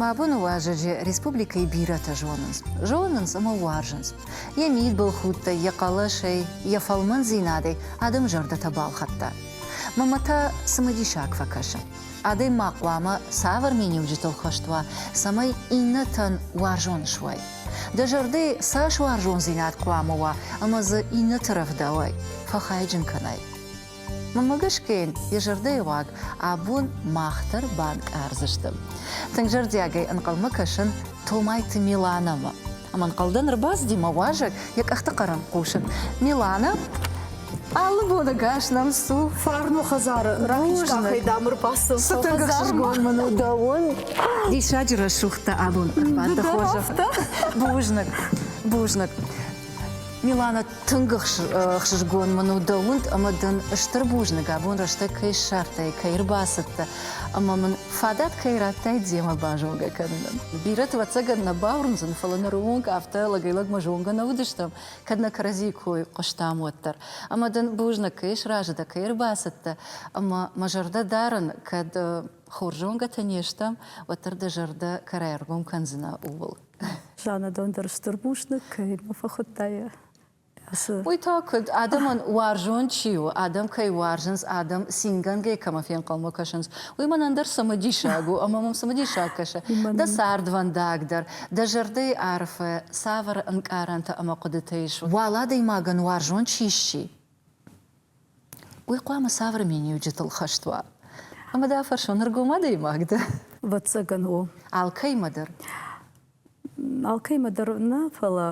Мӕ абоны уазӕджы республикӕйы бирӕтӕ зонынц. Зонынц ӕмӕ уарзынц. Йӕ мидбылхудтӕй, йӕ хъӕлӕсӕй, йӕ фӕлмӕндзинадӕй адӕмы зӕрдӕтӕ балхӕдта. Мӕнмӕ та цымыдисаг фӕкӕсы. Адӕймаг хъуамӕ цавӕр миниуджытыл хӕст уа, цӕмӕй иннӕтӕн уарзон суай? Дӕ зӕрдӕйы цас уарзондзинад хъуамӕ уа ӕмӕ дзы иннӕты рӕвдауай, фӕхайджын кӕнай? Мӕнмӕ гӕсгӕ йын йӕ зӕрдӕйы уаг абон мах дӕр банкъардзыстӕм. Тынг зӕрдиагӕй ӕнхъӕлмӕ кӕсын Томайты Миланӕмӕ. Ӕмӕ ӕнхъӕлдӕн ӕрбацыди мӕ уазӕг, йӕ къӕхты хъӕрӕн хъусын. Милана, алы бон ӕгас нӕм цу. Фарно хӕдзары рахиз къахӕй дам ӕрбацӕуын. Цы тынг ӕхсызгон мын у дӕуӕн. Диссаджы рӕсугъдтӕ абон ӕрбадт дӕ хорзӕх. Бузныг, бузныг. Милана, тынг ӕхсызгон мын у дӕ уынд ӕмӕ дын стыр бузныг абон рӕстӕг кӕй ссардтай, кӕй ӕрбацыдтӕ ӕмӕ мын фадат кӕй радтай демӕ базонгӕ кӕнынӕн. Бирӕты, ӕвӕццӕгӕн, нӕ бауырндзӕн, фӕлӕ ныры онг афтӕ лӕгӕй-лӕгмӕ зонгӕ нӕ уыдыстӕм, кӕд нӕ кӕрӕдзийы кой хъуыстам, уӕддӕр. Ӕмӕ дын бузныг, кӕй сразы дӕ, кӕй ӕрбацыдтӕ ӕмӕ мӕ зӕрдӕ дарын, кӕд хорз зонгӕтӕ не стӕм, уӕддӕр дӕ зӕрдӕ кӕрӕргом кӕндзынӕ ууыл. Жанна дон дӕр стыр бузныг, кӕй мӕ фӕхуыдта йӕ ацы. Уый та куыд адӕмӕн уарзон чи у, адӕм кӕй уарзынц, адӕм цингӕнгӕ кӕмӕ фенхъӕлмӕ кӕсынц, уый мӕнӕн дӕр цымыдисаг у ӕмӕ мӕм цымыдисаг кӕсы дӕ цардвӕндаг дӕр, дӕ зӕрдӕйы арфы цавӕр ӕнкъарӕнтӕ ӕмӕ хъуыдытӕ ис. Уал адӕймагӕн уарзон чи сси, Уый хъуамӕ цавӕр миниуджытыл хӕст уа? Ӕмӕ дӕ фӕрсон, ӕргом адӕймаг дӕ? Ӕвӕццӕгӕн, о. Алкӕимӕ дӕр? Алкӕимӕ дӕр нӕ, фӕлӕ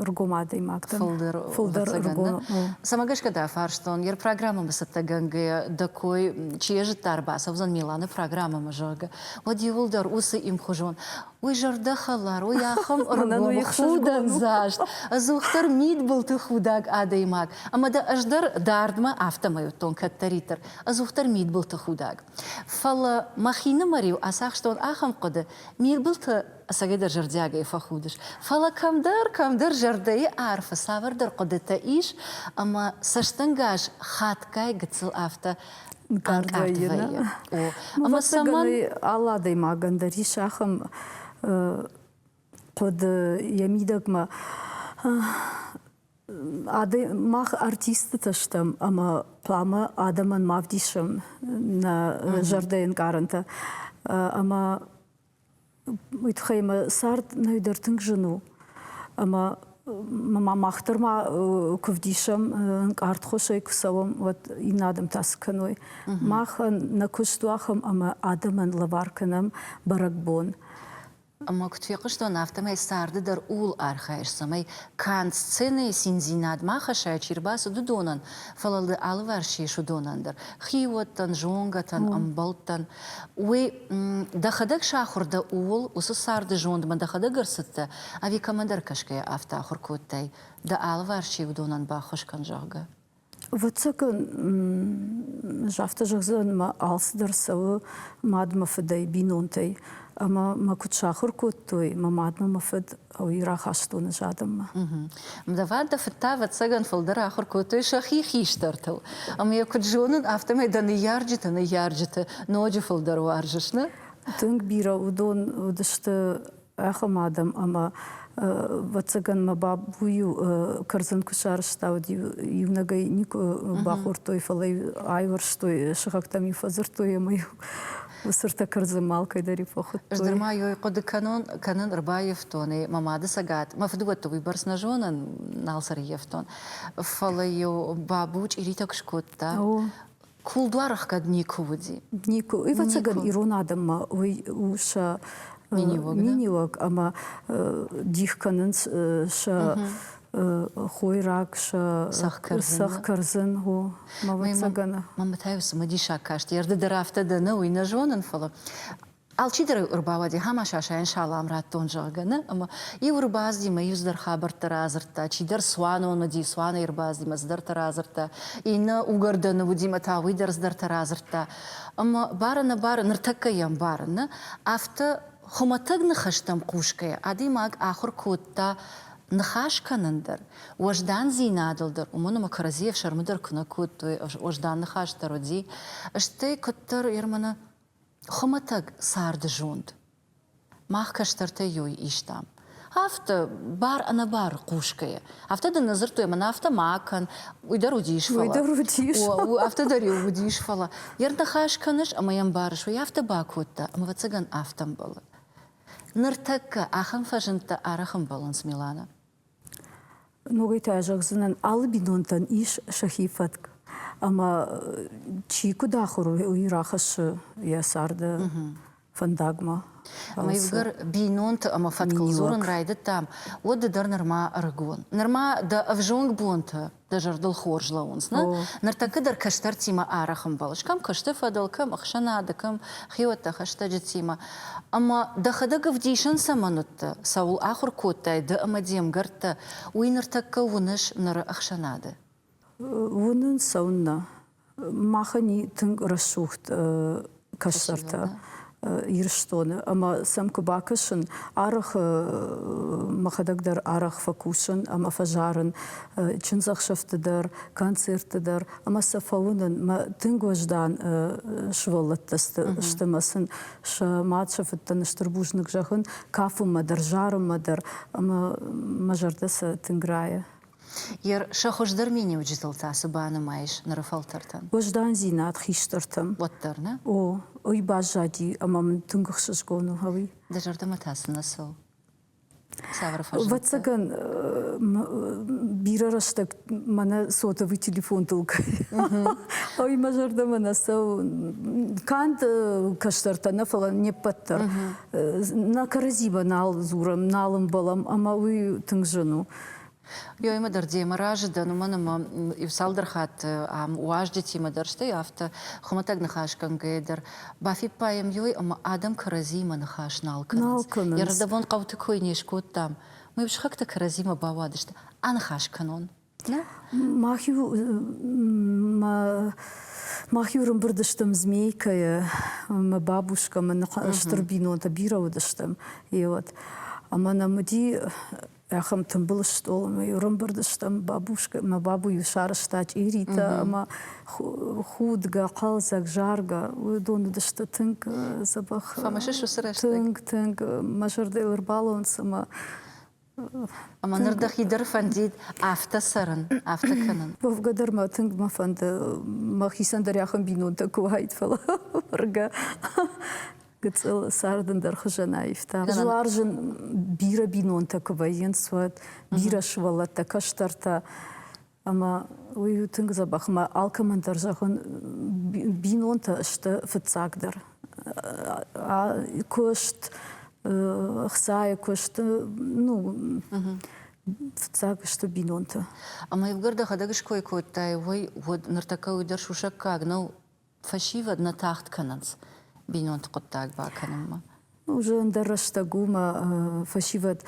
ӕргом адӕймаг дӕн. Фылдӕр, Фылдӕр ӕргом. Цӕмӕ гӕсгӕ дӕ фарстон, йӕ программӕмӕ цӕттӕгӕнгӕйӕ дӕ кой чи йӕ зыдта, ӕрбацӕудзӕн Миланы программӕмӕ, зӕгъгӕ, уӕд иууылдӕр уыцы ӕмхуызон Уый зӕрдӕхӕлар, уый ахӕм ӕргом, худӕндзаст, ӕдзухдӕр мидбылты худаг адӕймаг. Ӕмӕ дӕ ӕз дӕр дардмӕ афтӕмӕй уыдтон кӕддӕриддӕр, ӕдзухдӕр мидбылты худаг. Фӕлӕ мӕхинымӕр-иу ацахстон ахӕм хъуыды, мидбылты ӕцӕгӕйдӕр зӕрдиагӕй фӕхудыс, фӕлӕ кӕмдӕр, кӕмдӕр зӕрдӕйы арфы цавӕрдӕр хъуыдытӕ ис, ӕмӕ цӕстӕнгас хатгай гыццыл афтӕ Ӕнкъард вӕййы. О, ӕмӕ цӕмӕн алы адӕймагӕн дӕр ис ахӕм хъуыды йӕ мидӕгмӕ. Мах артисттӕ стӕм ӕмӕ хъуамӕ адӕмӕн ма вдисӕм нӕ зӕрдӕйы ӕнкъарӕнтӕ. Ӕмӕ Уый тыххӕй мӕ цард нӕй дӕр тынг зын у. Ӕмӕ ма мах дӕр ма куы вдисӕм, ӕнкъардхуызӕй куы цӕуӕм, уӕд иннӕ адӕм та цы кӕной? Махӕн нӕ куыст у ахӕм, ӕмӕ адӕмӕн лӕвар кӕнӕм бӕрӕгбон. Ӕмӕ куыд фехъуыстон, афтӕмӕй царды дӕр ууыл архайыс, цӕмӕй канд сценӕйы циндзинад ма хӕссай, чи рбацыд, уыдонӕн, фӕлӕ ды алыварс чи ис, уыдонӕн дӕр. Хиуӕттӕн, зонгӕтӕн, ӕмбӕлттӕн. Уый дӕхӕдӕг сахуыр дӕ ууыл, уыцы царды зондмӕ дӕхӕдӕг ӕрцыдтӕ, ӕви кӕмӕндӕр кӕсгӕйӕ афтӕ ахуыр кодтай, дӕ алыварс чи уыдонӕн баххуыс кӕн, зӕгъгӕ? Ӕвӕццӕгӕн, ӕз афтӕ зӕгъдзӕн, мӕ алцыдӕр цӕуы мад мӕ фыдӕй, бинонтӕй. Ӕмӕ мӕ куыд сахуыр кодтой, мӕ мад мӕ мӕ фыд уый рахастон ӕз адӕммӕ. Мдавад дӕ фыд та, ӕвӕццӕгӕн, фылдӕр ахуыр кодтой сӕхи хистӕртыл. Ӕмӕ йӕ куыд зонын, афтӕмӕй дӕ ныййарджыты ныййарджыты ноджы фылдӕр уарзыс, нӕ? Тынг бирӕ уыдон уыдысты ахӕм адӕм, ӕмӕ ӕвӕццӕгӕн мӕ бабу-иу кӕрдзын куы сарӕзта, уӕд иунӕгӕй никуы бахордтой, фӕлӕ-иу айуӕрстой, сыхӕгтӕм-иу фӕдзырдтой ӕмӕ-иу уыцы ртӕ кӕрдзынмӕ алкӕйдӕр-иу фӕхуыдтой. Ӕз дӕр ма ёй хъуыды кӕнон, кӕнын ӕрбаййӕфтон ӕй мӕ мады цӕгат. Мӕ фыдыуӕтты уыйбӕрц нӕ зонын, нал сӕ ӕрыййӕфтон. Фӕлӕ-иу бабу чъиритӕ куы скодта, кулдуар ӕхгӕд никуы уыди. Никуы. Ӕвӕццӕгӕн, ирон адӕммӕ уый у сӕ миниуӕг ӕмӕ дих кӕнынц сӕ хойраг, сӕ цӕхх-кӕрдзын. О, ӕвӕццӕгӕн. Мӕнмӕ та-иу цымыдисаг каст. Ӕрды дӕр афтӕ дӕ нӕ, уый нӕ зонын, фӕлӕ алчидӕр ӕрбауади, хӕма Сашайӕн салам радтон, зӕгъгӕ, нӕ? Ӕмӕ иу ӕрбацыди мӕ иу цыдӕр хабӕрттӕ радзырдта, чидӕр цуанон уыди, цуанӕй ӕрбацыди мӕ цыдӕртӕ радзырдта, иннӕ угӕрдӕны уыди мӕ та уый дӕр цыдӕртӕ радзырдта. Ӕмӕ бары-нӕбары, ныртӕккӕ йӕм бары, нӕ? Афтӕ хуымӕтӕг ныхӕстӕм хъусгӕйӕ адӕймаг ахуыр кодта ныхас кӕнын дӕр, уӕздандзинадыл дӕр, уымӕн ӕмӕ кӕрӕдзи ӕфсӕрмы дӕр куы нӕ кодтой, уӕздан ныхас дӕр уыди, стӕй куыддӕр Ерманы хуымӕтӕг царды зонд. Мах кӕстӕртӕй иу истам. Афтӕ, бар-ӕнӕбары хъусгӕйӕ. Афтӕ дын нӕ дзырдтой, мӕнӕ афтӕ ма кӕн, уый дӕр уыдис, фӕлӕ. Уый дӕр уыдис. Афтӕ дӕр-иу уыдис, фӕлӕ йе рныхас кӕныс ӕмӕ йӕ ӕмбарыс, уый афтӕ бакодта, ӕмӕ ӕвӕццӕгӕн афтӕ ӕмбӕлы. Ныртӕккӕ ахӕм фӕзындтӕ арӕх ӕмбӕлынц Милана. Ногӕй та зӕгъдзынӕн, алы бинонтӕн ис сӕхи фӕтк. Ӕмӕ чи куыд ахуыр у, уый рахӕссы йӕ царды фӕндагмӕ. Ӕмӕ иугӕр бинонты ӕмӕ фӕткыл дзурын райдыдтам, уӕд ды дӕр нырма ӕрыгон. Нырма дӕ ӕвзонг бонтӕ дӕ зӕрдыл хорз лӕууынц, нӕ? Ныртӕккӕ дӕр кӕстӕртимӕ арӕх ӕмбӕлыс, кӕм куысты фӕдыл, кӕм ӕхсӕнады, кӕм хиуӕттӕ, хӕстӕджытимӕ. Ӕмӕ дӕхӕдӕг ӕвдисӕн цӕмӕн уыдтӕ, цӕуыл ахуыр кодтай ды ӕмӕ де мгӕрттӕ, уый ныртӕккӕ уыныс ныры ӕхсӕнады? Уынын цӕуыннӕ. Махӕн и тынг рӕсугъд кӕстӕртӕ Ирыстоны ӕмӕ сӕм куы бакӕсын, арӕх мӕхӕдӕг дӕр арӕх фӕкусын ӕмӕ фӕзарын чындзӕхсӕвты дӕр, концертты дӕр ӕмӕ сӕ фӕуынын. Мӕ тынг уӕздан сывӕллӕттӕ сты ӕмӕ сын сӕ мад, сӕ фыдтӕн стыр бузныг зӕгъын кафынмӕ дӕр, зарынмӕ дӕр ӕмӕ мӕ зӕрдӕ сӕ тынг райы. Сӕ хуыздӕр миниуджытыл та цы банымайыс ныры фӕлтӕртӕн? Уӕздандзинад хистӕртӕм. Уӕддӕр, нӕ? О, уый баззади ӕмӕ мын тынг ӕхсызгон у, уый. Дӕ зӕрдӕмӕ та цы нӕ цӕуы? Цавӕр Ӕвӕццӕгӕн, бирӕ рӕстӕг мӕнӕ сотовый телефонтыл кӕй. Ой, мӕ зӕрдӕмӕ нӕ цӕуы. Канд кӕстӕртӕ нӕ, фӕлӕ не ппӕт дӕр. Нӕ кӕрӕдзимӕ нал дзурӕм, нал ӕмбӕлӕм, ӕмӕ уый тынг зын у. Ёимӕ дӕр демӕ разы дӕн, уымӕн ӕмӕ иу цалдӕр хатты ам уазджытимӕ дӕр, стӕй афтӕ хуымӕтӕг ныхасгӕнгӕйӕ дӕр бафиппайӕм ёй, ӕмӕ адӕм кӕрӕдзиимӕ ныхас нал кӕнынц. Нал кӕнынц. Йӕ рдӕбон хъӕуты кой не скодтам. Мӕ сыхӕгтӕ кӕрӕдзимӕ бауадысты. Аныхас кӕнон. Мах-иу мах-иу ӕрӕмбырд стӕм Змейкӕйы, мӕ бабушкӕ, мӕ стыр бинонтӕ бирӕ уыдыстӕм, еуӕд. Ӕмӕ нӕм уыди ахӕм тымбыл стъол ӕмӕ ӕрӕмбырд стӕм бабушкӕ, мӕ бабу-иу сарӕзта чъиритӕ ӕмӕ худгӕ, хъӕлдзӕг, заргӕ. Уыдон уыдысты тынг дзӕбӕх. Фӕмысыс уыцы рӕстӕг? Тынг, тынг. Мӕ зӕрдӕйыл ӕрбалӕууынц ӕмӕ Ӕмӕ ныр дӕхи дӕр фӕндид афтӕ цӕрын, афтӕ кӕнын? Уӕвгӕ дӕр мӕ тынг мӕ фӕнды, мӕхицӕн дӕр ахӕм бинонтӕ куы уаид, фӕлӕ бӕргӕ гыццыл цард ӕндӕр хуызӕн аивта. Ӕз уарзын бирӕ бинонтӕ куы вӕййынц, уӕд бирӕ сывӕллӕттӕ, кӕстӕртӕ. Ӕмӕ уый у тынг дзӕбӕх. Ӕмӕ алкӕмӕн дӕр зӕгъын, бинонтӕ сты фыццагдӕр. Куыст, ӕхцайы куыст, ну, фыццаг сты бинонтӕ. Ӕмӕ иугӕр дӕхӕдӕг ской кодтай, уый уӕд ныртӕккӕ уый дӕр сусӕггаг нӕу, фӕсивӕд нӕ тагъд кӕнынц бинонты хъуыддаг бакӕнынмӕ. Уже ӕндӕр рӕстӕг у мӕ фӕсивӕд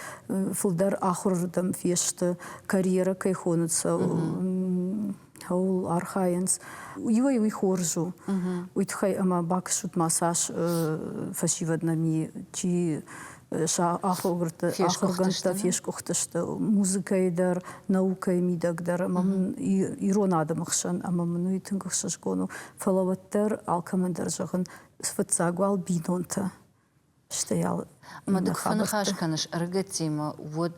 фылдӕр ахуырырдӕм фесты, карьерӕ кӕй хонынц, ууыл архайынц. Иуӕй уый хорз у. Уый тыххӕй ӕмӕ бакӕсут ма цас фӕсивӕд нӕм и, чи сӕ ахуыргӕндтӕ фесгуыхтысты музыкӕйы дӕр, наукӕйы мидӕг дӕр ӕмӕ мын ирон адӕмы хсӕн ӕмӕ мын уый тынг ӕхсызгон у. Фӕлӕ уӕддӕр алкӕмӕн дӕр зӕгъын, фыццаг уал бинонтӕ, стӕй ал Ӕмӕ ды куы фӕныхас кӕныс ӕрыгӕттимӕ, уӕд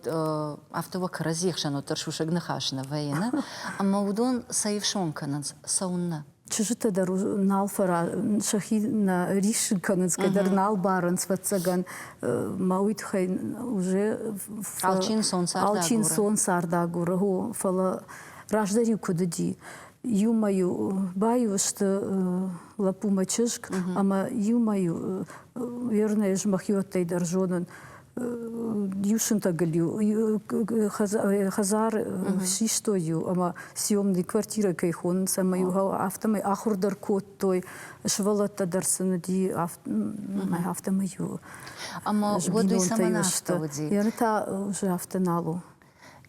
афтӕ уӕ кӕрӕдзийы хсӕн уӕддӕр сусӕг ныхас нӕ вӕййы, нӕ? Ӕмӕ уыдон цӕй ӕфсон кӕнынц, цӕуыннӕ? Чызджытӕ дӕр нал фӕра сӕхи нӕ риссын кӕнынц, кӕддӕр нал барынц, ӕвӕццӕгӕн, мӕ уый тыххӕй уже алчи ӕнцон цард агуры, фӕлӕ раздӕр-иу куыд уыди, иумӕ-иу баиу сты лӕппу мӕ чызг, ӕмӕ иумӕ-иу вернӕ ӕз мӕхиуӕттӕй дӕр зонын, иу сынтӕгыл-иу хӕдзар систой-иу ӕмӕ съемный квартирӕ кӕй хонынц, ӕмӕ-иу афтӕмӕй ахуыр дӕр кодтой, сывӕллӕттӕ дӕр сын уыди, афтӕмӕй-иу Ӕмӕ уӕд уый цӕмӕн афтӕ уыди? Йе та уже афтӕ нал у.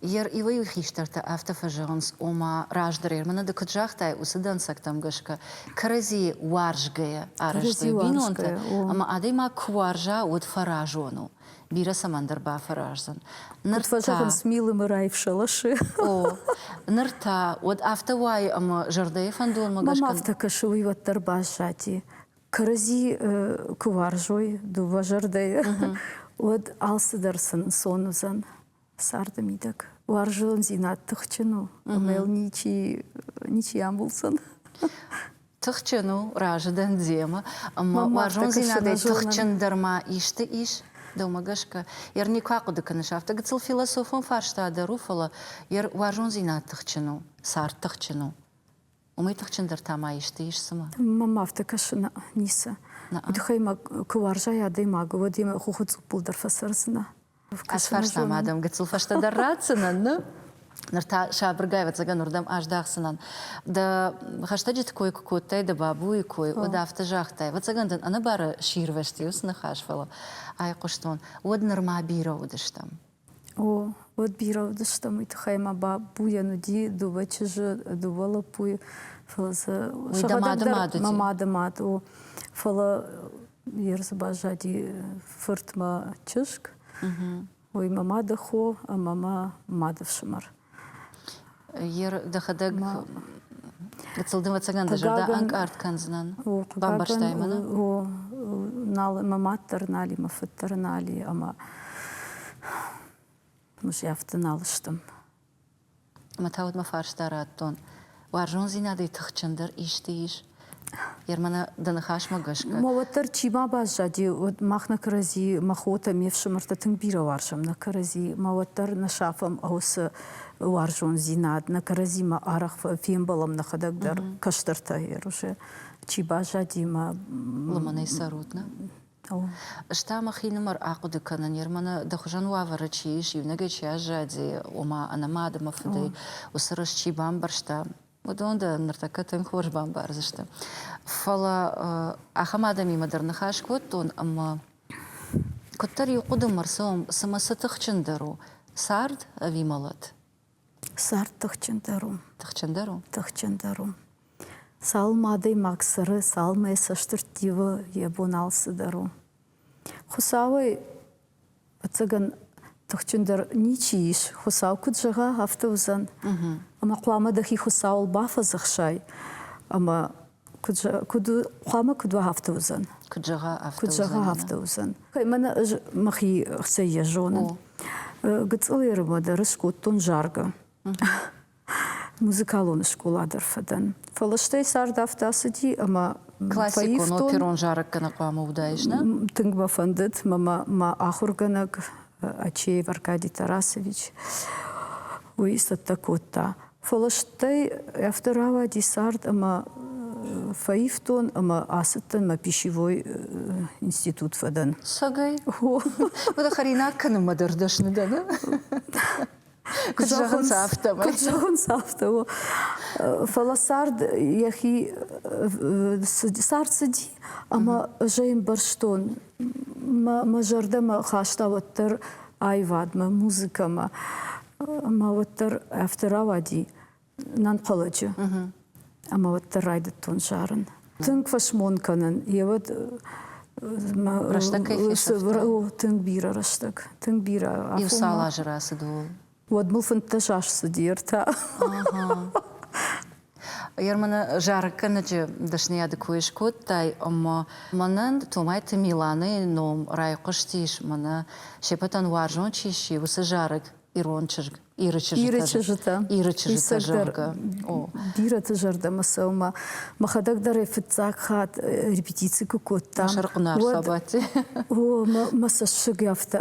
Иуӕй-иу хистӕртӕ афтӕ фӕзӕгъынц, ома раздӕр, мӕнӕ ды куыд загътай, уыцы дӕнцӕгтӕм гӕсгӕ кӕрӕдзийы уарзгӕйӕ арӕзтой бинонтӕ, ӕмӕ адӕймаг куы уарза, уӕд фӕразон у, бирӕ цӕмӕндӕр бафӕраздзӕн. Ныр куыд фӕзӕгъынц, милы мырай в шалаши. О, ныр та уӕд афтӕ уайы, ӕмӕ зӕрдӕйы фӕндонмӕ гӕсгӕ... Мӕм афтӕ кӕсы, уый уӕддӕр баззади. Кӕрӕдзи куы уарзой дыууӕ зӕрдӕйы, уӕд алцыдӕр сын ӕнцон уыдзӕн царды мидӕг. Уарзондзинад тыхджын у, ӕмӕ йыл ничи, ничи амбулдзӕн. Тыхджын у, разы дӕн демӕ. Ӕмӕ уарзондзинадӕй тыхджындӕр ма исты ис? Дӕумӕ гӕсгӕ, ер никуы ахъуыды кӕныс, афтӕ гыццыл философон фарста дӕр у, фӕлӕ ер уарзондзинад тыхджын у, цард тыхджын у. Уымӕй тыхджындӕр та ма исты ис цымӕ? Мӕм афтӕ кӕсы, ницы. Тыххӕй мӕ куы уарзай адӕймаг, уӕд йемӕ хохы цъуппыл дӕр фӕцӕрдзынӕ. Ӕз фарстам адӕм гыццыл фӕстӕдӕр ратдзынӕн, нӕ? Ныр та сабыргай, ӕвӕццӕгӕн, уырдӕм аздӕхдзынӕн. Дӕ хӕстӕджыты кой куы кодтай, дӕ бабуйы кой, уӕд афтӕ загътай, ӕвӕццӕгӕн дын ӕнӕбары сирвӕзти уыцы ныхас, фӕлӕ айхъуыстон, уӕд нырма бирӕ уыдыстӕм. О, уӕд бирӕ уыдыстӕм, уый тыххӕй мӕ бабуйӕн уыди дыууӕ чызджы, дыууӕ лӕппуйы, фӕлӕ дзы Уый дӕ мады мад уыди? Мӕ мады мад у. Фӕлӕ йе рдзы баззади фырт мӕ чызг, уый мӕ мады хо ӕмӕ мӕ мады фсымӕр. Дӕхӕдӕг гыццыл дын ӕвӕццӕгӕн дӕ зӕрдӕ ӕнкъард кӕндзынӕн. Бамбӕрстай мӕ, нӕ? О, нал, мӕ мад дӕр нал и, мӕ фыд дӕр нал и, ӕмӕ афтӕ нал стӕм. Ӕмӕ та уӕд мӕ фарста радтон. Уарзондзинадӕй тыхджындӕр исты ис? Ермана, дӕ ныхасмӕ гӕсгӕ. Ма уӕддӕр чи ма баззади, уӕд мах нӕ кӕрӕдзи, мӕ хотӕ, ме фсымӕртӕ тынг бирӕ уарзӕм нӕ кӕрӕдзи, ма уӕддӕр нӕ сафӕм уыцы уарзондзинад, нӕ кӕрӕдзимӕ арӕх фембӕлӕм нӕхӕдӕг дӕр, кӕстӕртӕ уже чи баззади, ма... Лымӕнӕй цӕрут, нӕ? Ӕз та мӕхинымӕр ахъуыды кӕнын, Ерманы дӕ хуызӕн уавӕры чи ис, иунӕгӕй чи аззади, ома ӕнӕ мад ӕмӕ фыдӕй, уыцы рыст чи бамбӕрста, уыдон дӕ ныртӕккӕ тынг хорз бамбардзысты. Фӕлӕ ахӕм адӕмимӕ дӕр ныхас кодтон ӕмӕ куыддӕр иу хъуыдымӕ рцӕуӕм, цымӕ цы тыхджындӕр у, цард ӕви мӕлӕт? Цард тыхджындӕр у. Тыхджындӕр у? Тыхджындӕр у. Цалынмӕ адӕймаг цӕры, цалынмӕ йӕ цӕст ӕрттивы, йӕ бон алцыдӕр у. Хуыцауӕй, ӕцӕгӕн, тыхджындӕр ничи ис. Хуыцау куыд зӕгъа, афтӕ уыдзӕн. Ӕмӕ хъуамӕ дӕхи Хуыцауыл бафӕдзӕхсай ӕмӕ куыд, куыд хъуамӕ куыд уа, афтӕ уыдзӕн. Куыд зӕгъа, афтӕ куыд зӕгъа, афтӕ уыдзӕн. Мӕнӕ ӕз мӕхи хцӕй йӕ зонын. Гыццыл ерымӕ дӕр скодтон заргӕ. Музыкалон скъола дӕр фӕдӕн. Фӕлӕ стӕй цард афтӕ ацыди, ӕмӕ Классикон оперон зарӕггӕнӕг хъуамӕ уыдаис, нӕ? Тынг мӕ фӕндыд, мӕ мӕ ахуыргӕнӕг Ачеев Аркадий Тарасович уый цӕттӕ кодта. Фӕлӕ стӕй афтӕ рауади цард ӕмӕ фӕивтон ӕмӕ ацыдтӕн мӕ пищевой институт фӕдӕн. Цӕгӕй? Уӕдӕ хӕринаг кӕнынмӕ дӕр дӕсны дӕ, нӕ? Куыд зӕгъынц, афтӕмӕй. Куыд зӕгъынц, афтӕ у. Фӕлӕ цард йӕхи цард цыди, ӕмӕ ӕз ӕй ӕмбӕрстон, мӕ зӕрдӕмӕ хаста уӕддӕр аивадмӕ, музыкӕмӕ. Ӕмӕ уӕддӕр афтӕ рауади нӕнхъӕлӕджы. Ӕмӕ уӕддӕр райдыдтон зарын. Тынг фӕсмон кӕнын. Йе уӕд Рӕстӕг кӕй фесӕфта? Тынг бирӕ рӕстӕг. Тынг бирӕ. Иу цал азы рацыд ууыл? Уӕд мыл 15 азы цыди ӕртӕ. Ерманы зарӕггӕнӕджы дӕсныйады кой скодтай, ӕмӕ мӕнӕн Томайты Миланӕйы ном райхъуыстис, мӕнӕ се ппӕтӕн уарзон чи сси, уыцы зарӕг «Ирон чызг». Иры чызджытӕ. Иры чызджытӕ. Иры чызджытӕ, зӕгъгӕ. О. Бирӕты зӕрдӕмӕ цӕуы мӕ мӕхӕдӕг дӕр ӕй фыццаг хатт репетици куы кодтам. Сӕрхъуынар сабадти. О, мӕ цӕссыг афтӕ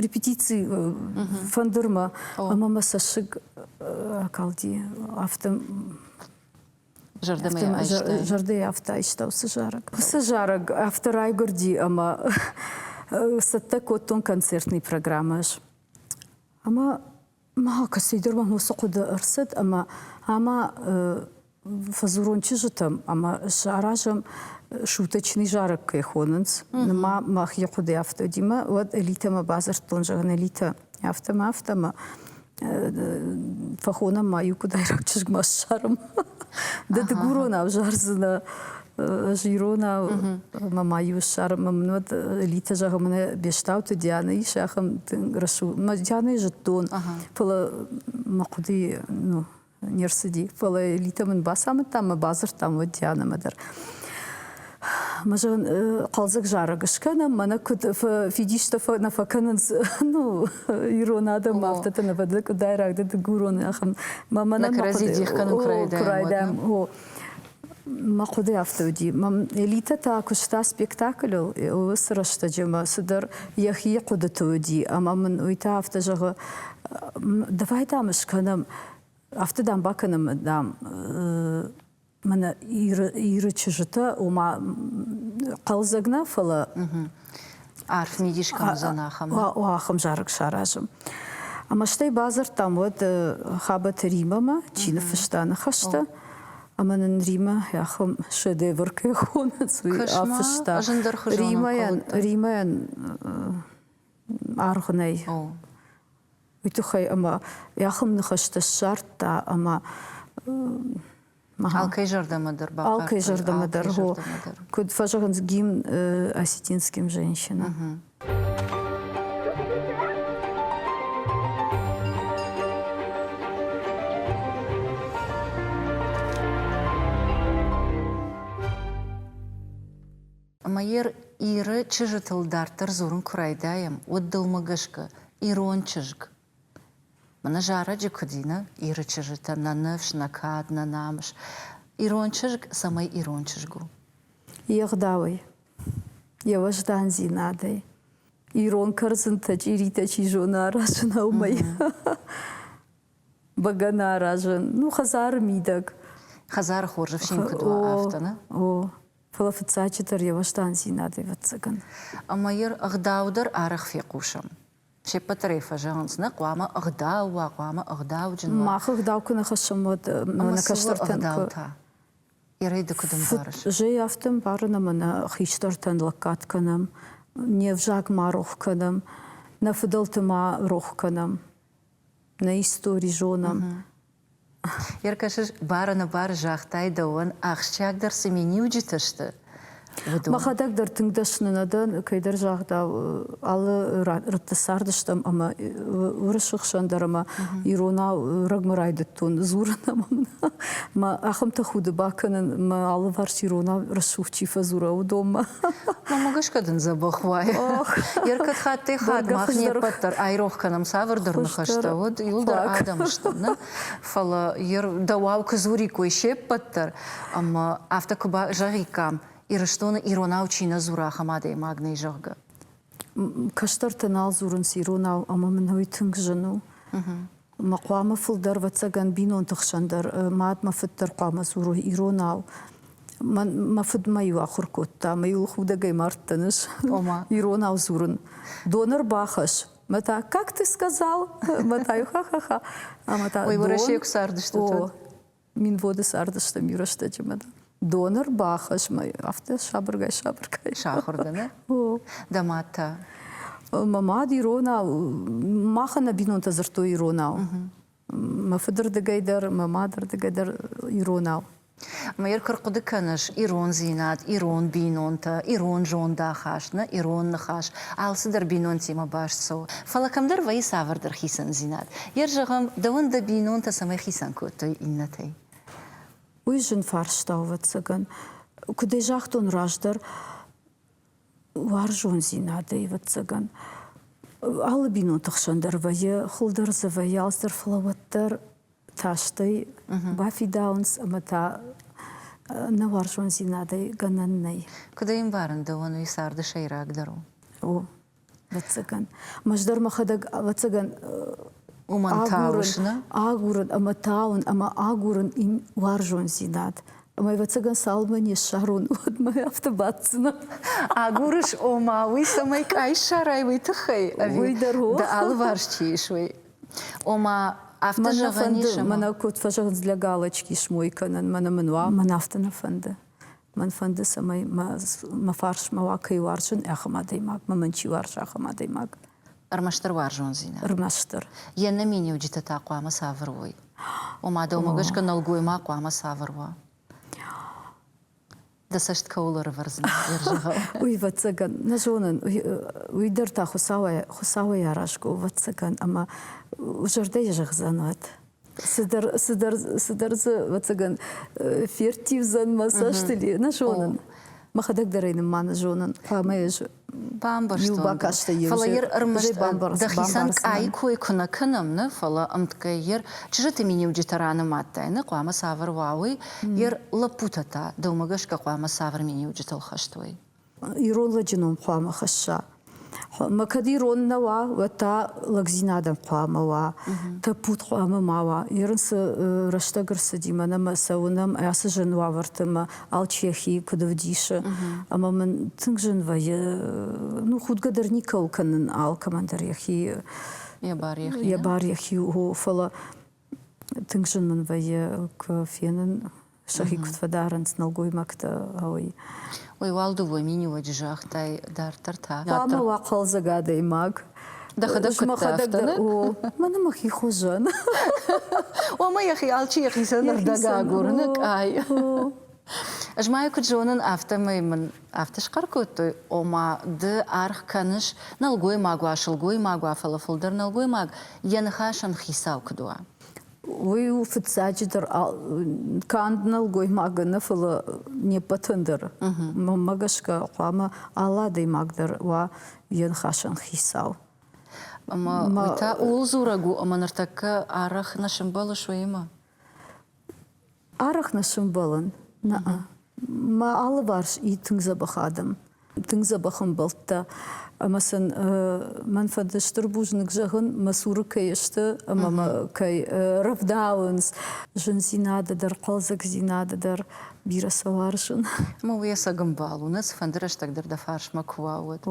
репетици фӕндырмӕ ӕмӕ мӕ цӕссыг акалди. Афтӕ Зӕрдӕмӕ айста. Зӕрдӕйы афтӕ айста уыцы зарӕг. Уыцы зарӕг афтӕ райгуырди ӕмӕ цӕттӕ кодтон концертный программӕ ӕз. Ӕмӕ ма кӕцыйдӕр мӕм уыцы хъуыды ӕрцыд ӕмӕ ӕмӕ фӕдзурон чызджытӕм ӕмӕ саразӕм шуточный зарӕг кӕй хонынц. Ма мӕхи хъуыды афтӕ уыди мӕ уӕд Элитӕмӕ бадзырдтон, зӕгъын, Элитӕ, афтӕ мӕ, афтӕ мӕ фӕхонӕм ма иу куыдайраг чызгмӕ ссарӕм. Ды дыгуронау зардзынӕ, ӕз иронау ӕмӕ ма иу ссарӕм. Ӕмӕ мын уӕд Элитӕ зӕгъы, мӕнӕ Бестауты Дианӕ ис ахӕм тынг рӕсугъд. Мӕ Дианӕйы зыдтон, фӕлӕ мӕ хъуыдыйы ну, не рцыди. Фӕлӕ Элитӕ мын бацамыдта ӕмӕ бадзырдтам уӕд Дианӕмӕ дӕр. Мӕ зӕгъын, хъӕлдзӕг зарӕг скӕнӕм, мӕнӕ куыд фидистӕ нӕ фӕкӕнынц, ну, ирон адӕм афтӕтӕ нӕ фӕдзы къуыдайраг ды дыгурон ахӕм. Мӕ кӕрӕдзи дих кӕнын куы райдайӕм. Мӕ хъуыды афтӕ уыди. Элитӕ та куыста спектаклыл уыцы рӕстӕджы мӕ цыдӕр йӕхи хъуыдыты уыди ӕмӕ мын уый та афтӕ зӕгъы, давай, дам, скӕнӕм, афтӕ, дам, бакӕнӕм, дам, мӕнӕ Иры чызджытӕ, ома хъӕлдзӕг нӕ, фӕлӕ арф мидис кӕм уыдзӕн ахӕм. Ахӕм зарӕг саразӕм. Ӕмӕ стӕй бадзырдтам уӕд Хабӕты Римӕмӕ, чи ныффыста ныхӕстӕ. Ӕмӕ нын Римӕ ахӕм шедевр кӕй хонынц, уый афыста. Римӕйӕн, Римӕйӕн аргъ нӕй. Уый тыххӕй ӕмӕ ахӕм ныхӕстӕ ссардта ӕмӕ Алкӕй зӕрдӕмӕ дӕр бахъардтой. Алкӕй зӕрдӕмӕ дӕр, Куыд фӕзӕгъынц гимн осетинским женщинам. Ӕмӕ Иры чызджытыл дарддӕр дзурын куы райдайӕм, уӕд дӕумӕ гӕсгӕ ирон чызг Мӕнӕ зарӕджы куыд и, нӕ Иры чызджытӕ, нӕ ныфс, нӕ кад, нӕ намыс. Ирон чызг цӕмӕй ирон чызг у? Йе гъдауӕй, йӕ уӕздандзинадӕй. Ирон кӕрдзынтӕ, чъиритӕ чи зоны аразын, уымӕй. Бӕгӕны аразын, ну, хӕдзары мидӕг. Хӕдзары хорз ӕфсин куыд уа, афтӕ, нӕ? О, фӕлӕ фыццаджыдӕр йӕ уӕздандзинад, ӕвӕццӕгӕн. Ӕмӕ йе гъдау дӕр арӕх фехъусӕм. Се ппӕт дӕр ӕй фӕзӕгъынц, нӕ хъуамӕ ӕгъдау уа, хъуамӕ ӕгъдауджын уа. Мах ӕгъдау куы нӕ хӕссӕм, уӕд нӕ кӕстӕртӕн куы... та? Ирӕй ды куыд ӕмбарыс? Зӕй афтӕ ӕмбарын ӕмӕ нӕ хистӕртӕн лӕггад кӕнӕм, не взаг ма рох кӕнӕм, нӕ фыдӕлты ма рох кӕнӕм, нӕ истори зонӕм. Ӕркӕсыс, бар-ӕнӕбары загътай дӕуӕн ахсджиагдӕр цы миниуджытӕ сты, уыдон. Мӕхӕдӕг дӕр тынг дӕсны нӕ дӕн, кӕйдӕр загъдау, алы рӕтты цардыстӕм ӕмӕ уырысы хсӕн дӕр ӕмӕ иронау рӕгмӕ райдыдтон дзурын ӕмӕ мӕ ахӕм тӕхуды бакӕнын, мӕ алыварс иронау рӕсугъд чи фӕдзура, уыдонмӕ. Мӕнмӕ гӕсгӕ дын дзӕбӕх уайы. Ӕркӕд хаттӕй-хатт мах не ппӕт дӕр айрох кӕнӕм цавӕрдӕр ныхӕстӕ, уӕд иуылдӕр адӕм стӕм, нӕ? Фӕлӕ дӕуау куы дзуриккой се ппӕт дӕр, ӕмӕ афтӕ куы зӕгъиккам, Ирыстоны иронау чи нӕ дзура, ахӕм адӕймаг нӕй, зӕгъгӕ. Кӕстӕртӕ нал дзурынц иронау, ӕмӕ мын уый тынг зын у. Мӕ хъуамӕ фылдӕр, ӕвӕццӕгӕн, бинонты хсӕн дӕр, мад мӕ фыд дӕр хъуамӕ дзурой иронау. Мӕ фыд мӕ-иу ахуыр кодта, мӕ-иу худӕгӕй мардтӕн ӕз. Иронау дзурын. Дон ӕрбахӕсс. Мӕ та, как ты сказал? Мӕ та ха-ха-ха. Ӕмӕ та Ой, Уӕрӕсейы куы цардыстут, уӕд? Минводы цардыстӕм иу рӕстӕджы мӕ дон ӕрбахӕсс, мӕ афтӕ сабыргай-сабыргай. Сахуыр дӕ, нӕ? Дӕ мад та? Мӕ мад иронау, махӕн нӕ бинонтӕ дзырдтой иронау. Мӕ фыдырдыгӕй дӕр, мӕ мадырдыгӕй дӕр иронау. Ӕмӕ куы рхъуыды кӕныс ирондзинад, ирон бинонтӕ, ирон зондахаст, нӕ ирон ныхас, алцыдӕр бинонтимӕ баст цӕуы. Фӕлӕ кӕмдӕр вӕййы цавӕрдӕр хицӕндзинад. Йе зӕгъӕм, дӕуӕн дӕ бинонтӕ цӕмӕй хицӕн кодтой иннӕтӕй? Уый зын фарста, ӕвӕццӕгӕн. Куыд ӕй загътон раздӕр, уарзондзинадӕй, ӕвӕццӕгӕн. Алы бинонты хсӕн дӕр вӕййы, хыл дӕр дзы вӕййы, алцыдӕр, фӕлӕ уӕддӕр та стӕй бафидауынц ӕмӕ та нӕ уарзондзинадӕй гӕнӕн нӕй. Куыд ӕй ӕмбарын дӕуӕн уый царды сӕйрагдӕр у? О, ӕвӕццӕгӕн. Мӕз дӕр мӕхӕдӕг, ӕвӕццӕгӕн, Уымӕн тауыс, нӕ? Агурын ӕмӕ тауын ӕмӕ агурын им уарзондзинад. Ӕмӕ ӕвӕццӕгӕн цалынмӕ не ссарон, уӕдмӕ афтӕ баддзынӕн. Агурыс, ома, уый цӕмӕй къай ссарай, уый тыххӕй? Ӕви уый дӕр дӕ алыварс чи ис, уый? Ома, афтӕ зӕгъӕн ис, ӕмӕ... Мӕнӕ куыд фӕзӕгъынц, для галочки смой кӕнын, мӕнӕ мын уа, мӕн афтӕ нӕ фӕнды. Мӕн фӕнды, цӕмӕй мӕ фарсмӕ уа, кӕй уарзын, ахӕм адӕймаг, мӕ мӕн чи уарзы, ахӕм адӕймаг. Ӕрмӕстдӕр уарзондзинад. Ӕрмӕстдӕр. Йе ннӕ миниуджытӕ та хъуамӕ цавӕр уой? Ома, дӕумӕ гӕсгӕ нӕлгоймаг хъуамӕ цавӕр уа? Дӕ цӕст кӕуыл ӕрӕвӕрдзынӕ, зӕгъӕм? Уый, ӕвӕццӕгӕн, нӕ зонын, уый дӕр та Хуыцауӕй, Хуыцауӕй аразгӕ у, ӕвӕццӕгӕн, ӕмӕ зӕрдӕйы зӕгъдзӕн уӕд. Цыдӕр, цыдӕр, цыдӕр дзы, ӕвӕццӕгӕн, ферттивдзӕн мӕ цӕстыл, нӕ зонын. Мӕхӕдӕг дӕр ӕй нымма нӕ зонын. Хъуамӕ ӕз Бамбӕрстон. Фӕлӕ йер ӕрмӕст дӕхицӕн къайы кой куы нӕ кӕнӕм, нӕ, фӕлӕ ӕмткӕй йер чызджыты миниуджытӕ ранымадтай, нӕ, хъуамӕ цавӕр уа, уый, йер лӕппутӕ та дӕумӕ гӕсгӕ хъуамӕ цавӕр миниуджытыл хӕст уой? Ирон лӕджы ном хъуамӕ хӕсса. Мӕ кӕд ирон нӕ уа, уӕд та лӕгдзинадӕн хъуамӕ уа, тӕппуд хъуамӕ ма уа. Ерын цы рӕстӕг ӕрцыди мӕнӕ мӕ цӕуынӕм ацы зын уавӕрты мӕ алчи йӕхи куыд ӕвдисы. Ӕмӕ мын тынг зын вӕййы, ну, худгӕ дӕр никӕуыл кӕнын, алкӕмӕн дӕр йӕхи йӕ бар йӕхи, йӕ бар йӕхи у, фӕлӕ тынг зын мын вӕййы, куы фенын, сӕхи куыд фӕдарынц нӕлгоймӕгтӕ, уый. Уый уал дыууӕ миниуӕджы загътай, дарддӕр та? Хъуамӕ уа хъӕлдзӕг адӕймаг. Дӕхӕдӕг куыд афтӕ, нӕ? О, мӕнӕ мӕхи хуызӕн. Омӕ йӕхи алчи йӕхицӕн ӕрдӕг агуры, нӕ къай. Ӕз ма йӕ куыд зонын, афтӕмӕй мын афтӕ схъӕр кодтой, ома ды аргъ кӕныс нӕлгоймаг уа, сылгоймаг уа, фӕлӕ фылдӕр нӕлгоймаг йӕ ныхасӕн хицау куыд уа. Уый у фыццаджыдӕр канд нӕлгоймагӕн нӕ, фӕлӕ не ппӕтӕн дӕр. Мӕнмӕ гӕсгӕ хъуамӕ алы адӕймаг дӕр уа йӕ ныхасӕн хицау. Ӕмӕ уый та ууыл дзурӕг у, ӕмӕ ныртӕккӕ арӕх нӕ сӕмбӕлыс уыимӕ? Арӕх нӕ сӕмбӕлын. Нӕ. Мӕ алыварс и тынг дзӕбӕх адӕм, тынг дзӕбӕх ӕмбӕлттӕ. Ӕмӕ сын мӕн фӕнды стыр бузныг зӕгъын, мӕ цуры кӕй сты ӕмӕ мӕ кӕй рӕвдауынц. Зындзинады дӕр, хъӕлдзӕгдзинады дӕр бирӕ сӕ уарзын. Ӕмӕ уый ӕцӕг ӕмбал у, нӕ цыфӕнды рӕстӕг дӕр дӕ фарсмӕ куы уа, уӕд.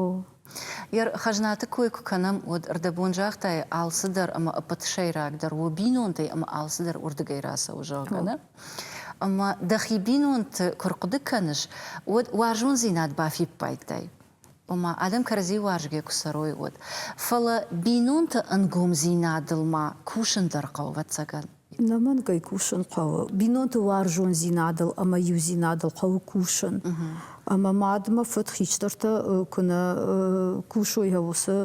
Йӕ хӕзнаты кой куы кӕнӕм, уӕд ӕрдӕбон загътай, алцыдӕр ӕмӕ ӕппӕт сӕйрагдӕр у бинонтӕй ӕмӕ алцыдӕр уырдыгӕй рацӕуы, зӕгъгӕ, нӕ? Ӕмӕ дӕхи бинонты куы рхъуыды кӕныс, уӕд уарзондзинад бафиппайдтай. Ома, адӕм кӕрӕдзи уарзгӕ куы цӕрой, уӕд. Фӕлӕ бинонты ӕнгомдзинадыл ма кусын дӕр хъӕуы, ӕвӕццӕгӕн. Ӕнӕмӕнгӕй кусын хъӕуы. Бинонты уарзондзинадыл ӕмӕ иудзинадыл хъӕуы кусын. Ӕмӕ мад ӕмӕ фыд хистӕртӕ куы нӕ кусой уыцы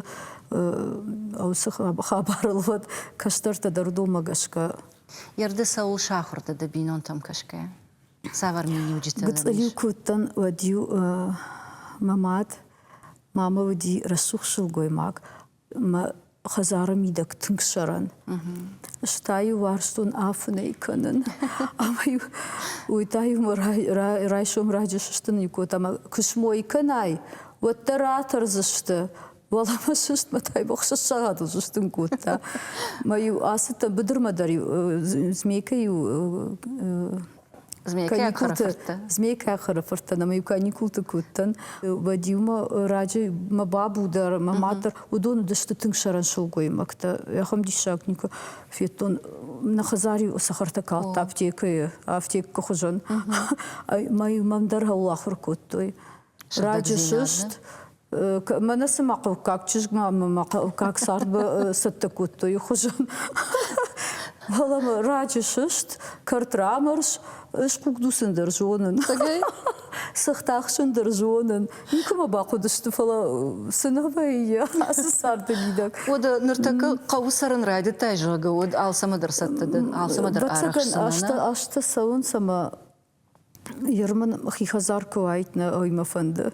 уыцы хабарыл, уӕд кӕстӕртӕ дӕр уыдонмӕ гӕсгӕ. Ерды цӕуыл сахуыр дӕ дӕ бинонтӕм кӕсгӕйӕ? Цавӕр миниуджытӕ дӕм ис? Гыцъыл-иу куы уыдтӕн, уӕд-иу мӕ мад, мамӕ уыди рӕсугъд сылгоймаг, мӕ хӕдзары мидӕг тынг сӕрӕн. Стӕй-иу уарзтон афынӕй кӕнын. Ӕмӕ-иу уый та-иу мӕ райсом раджы сыстын кодта ӕмӕ куы смой кӕнай, уӕддӕр ратӕрдзысты. Уӕлӕмӕ сыст мӕ та иу ӕхсӕзсагъатыл сыстын кодта. Мӕ-иу ацыдтӕн быдырмӕ дӕр-иу змейкӕ-иу Змейкӕ хӕрӕфырттӕ ӕмӕ-иу каникулты куы уыдтӕн, уӕд-иу мӕ раджы мӕ бабу дӕр, мӕ мад дӕр, уыдон уыдысты тынг сӕрӕн сылгоймӕгтӕ. Ахӕм диссаг никуы федтон. Нӕ хӕдзар-иу цӕхӕртӕ калдта аптекӕйы, афтеккы хуызӕн. Мӕ-иу мӕм дӕр ахуыр кодтой. Раджы сыст, Мӕнӕ цыма хъӕуккаг чызгмӕ ӕмӕ мӕ хъӕуккаг цардмӕ цӕттӕ кодтой хуызӕн. Фӕлӕ мӕ раджы сыст, кӕрт рамӕрз, ӕз хъугдуцын дӕр зонын. Цыхт ахсын дӕр зонын. Никуы мӕ бахъуыдысты, фӕлӕ цы нӕ вӕййы ацы царды мидӕг. Уӕдӕ ныртӕккӕ хъӕуы цӕрын райдыдтай, зӕгъгӕ, уӕд алцӕмӕ дӕр цӕттӕ дӕн, алцӕмӕ дӕр арӕхсдзынӕ. Азтӕ цӕуынц ӕмӕ Ерман хи хӕдзар куы уаид, нӕ уый мӕ фӕнды.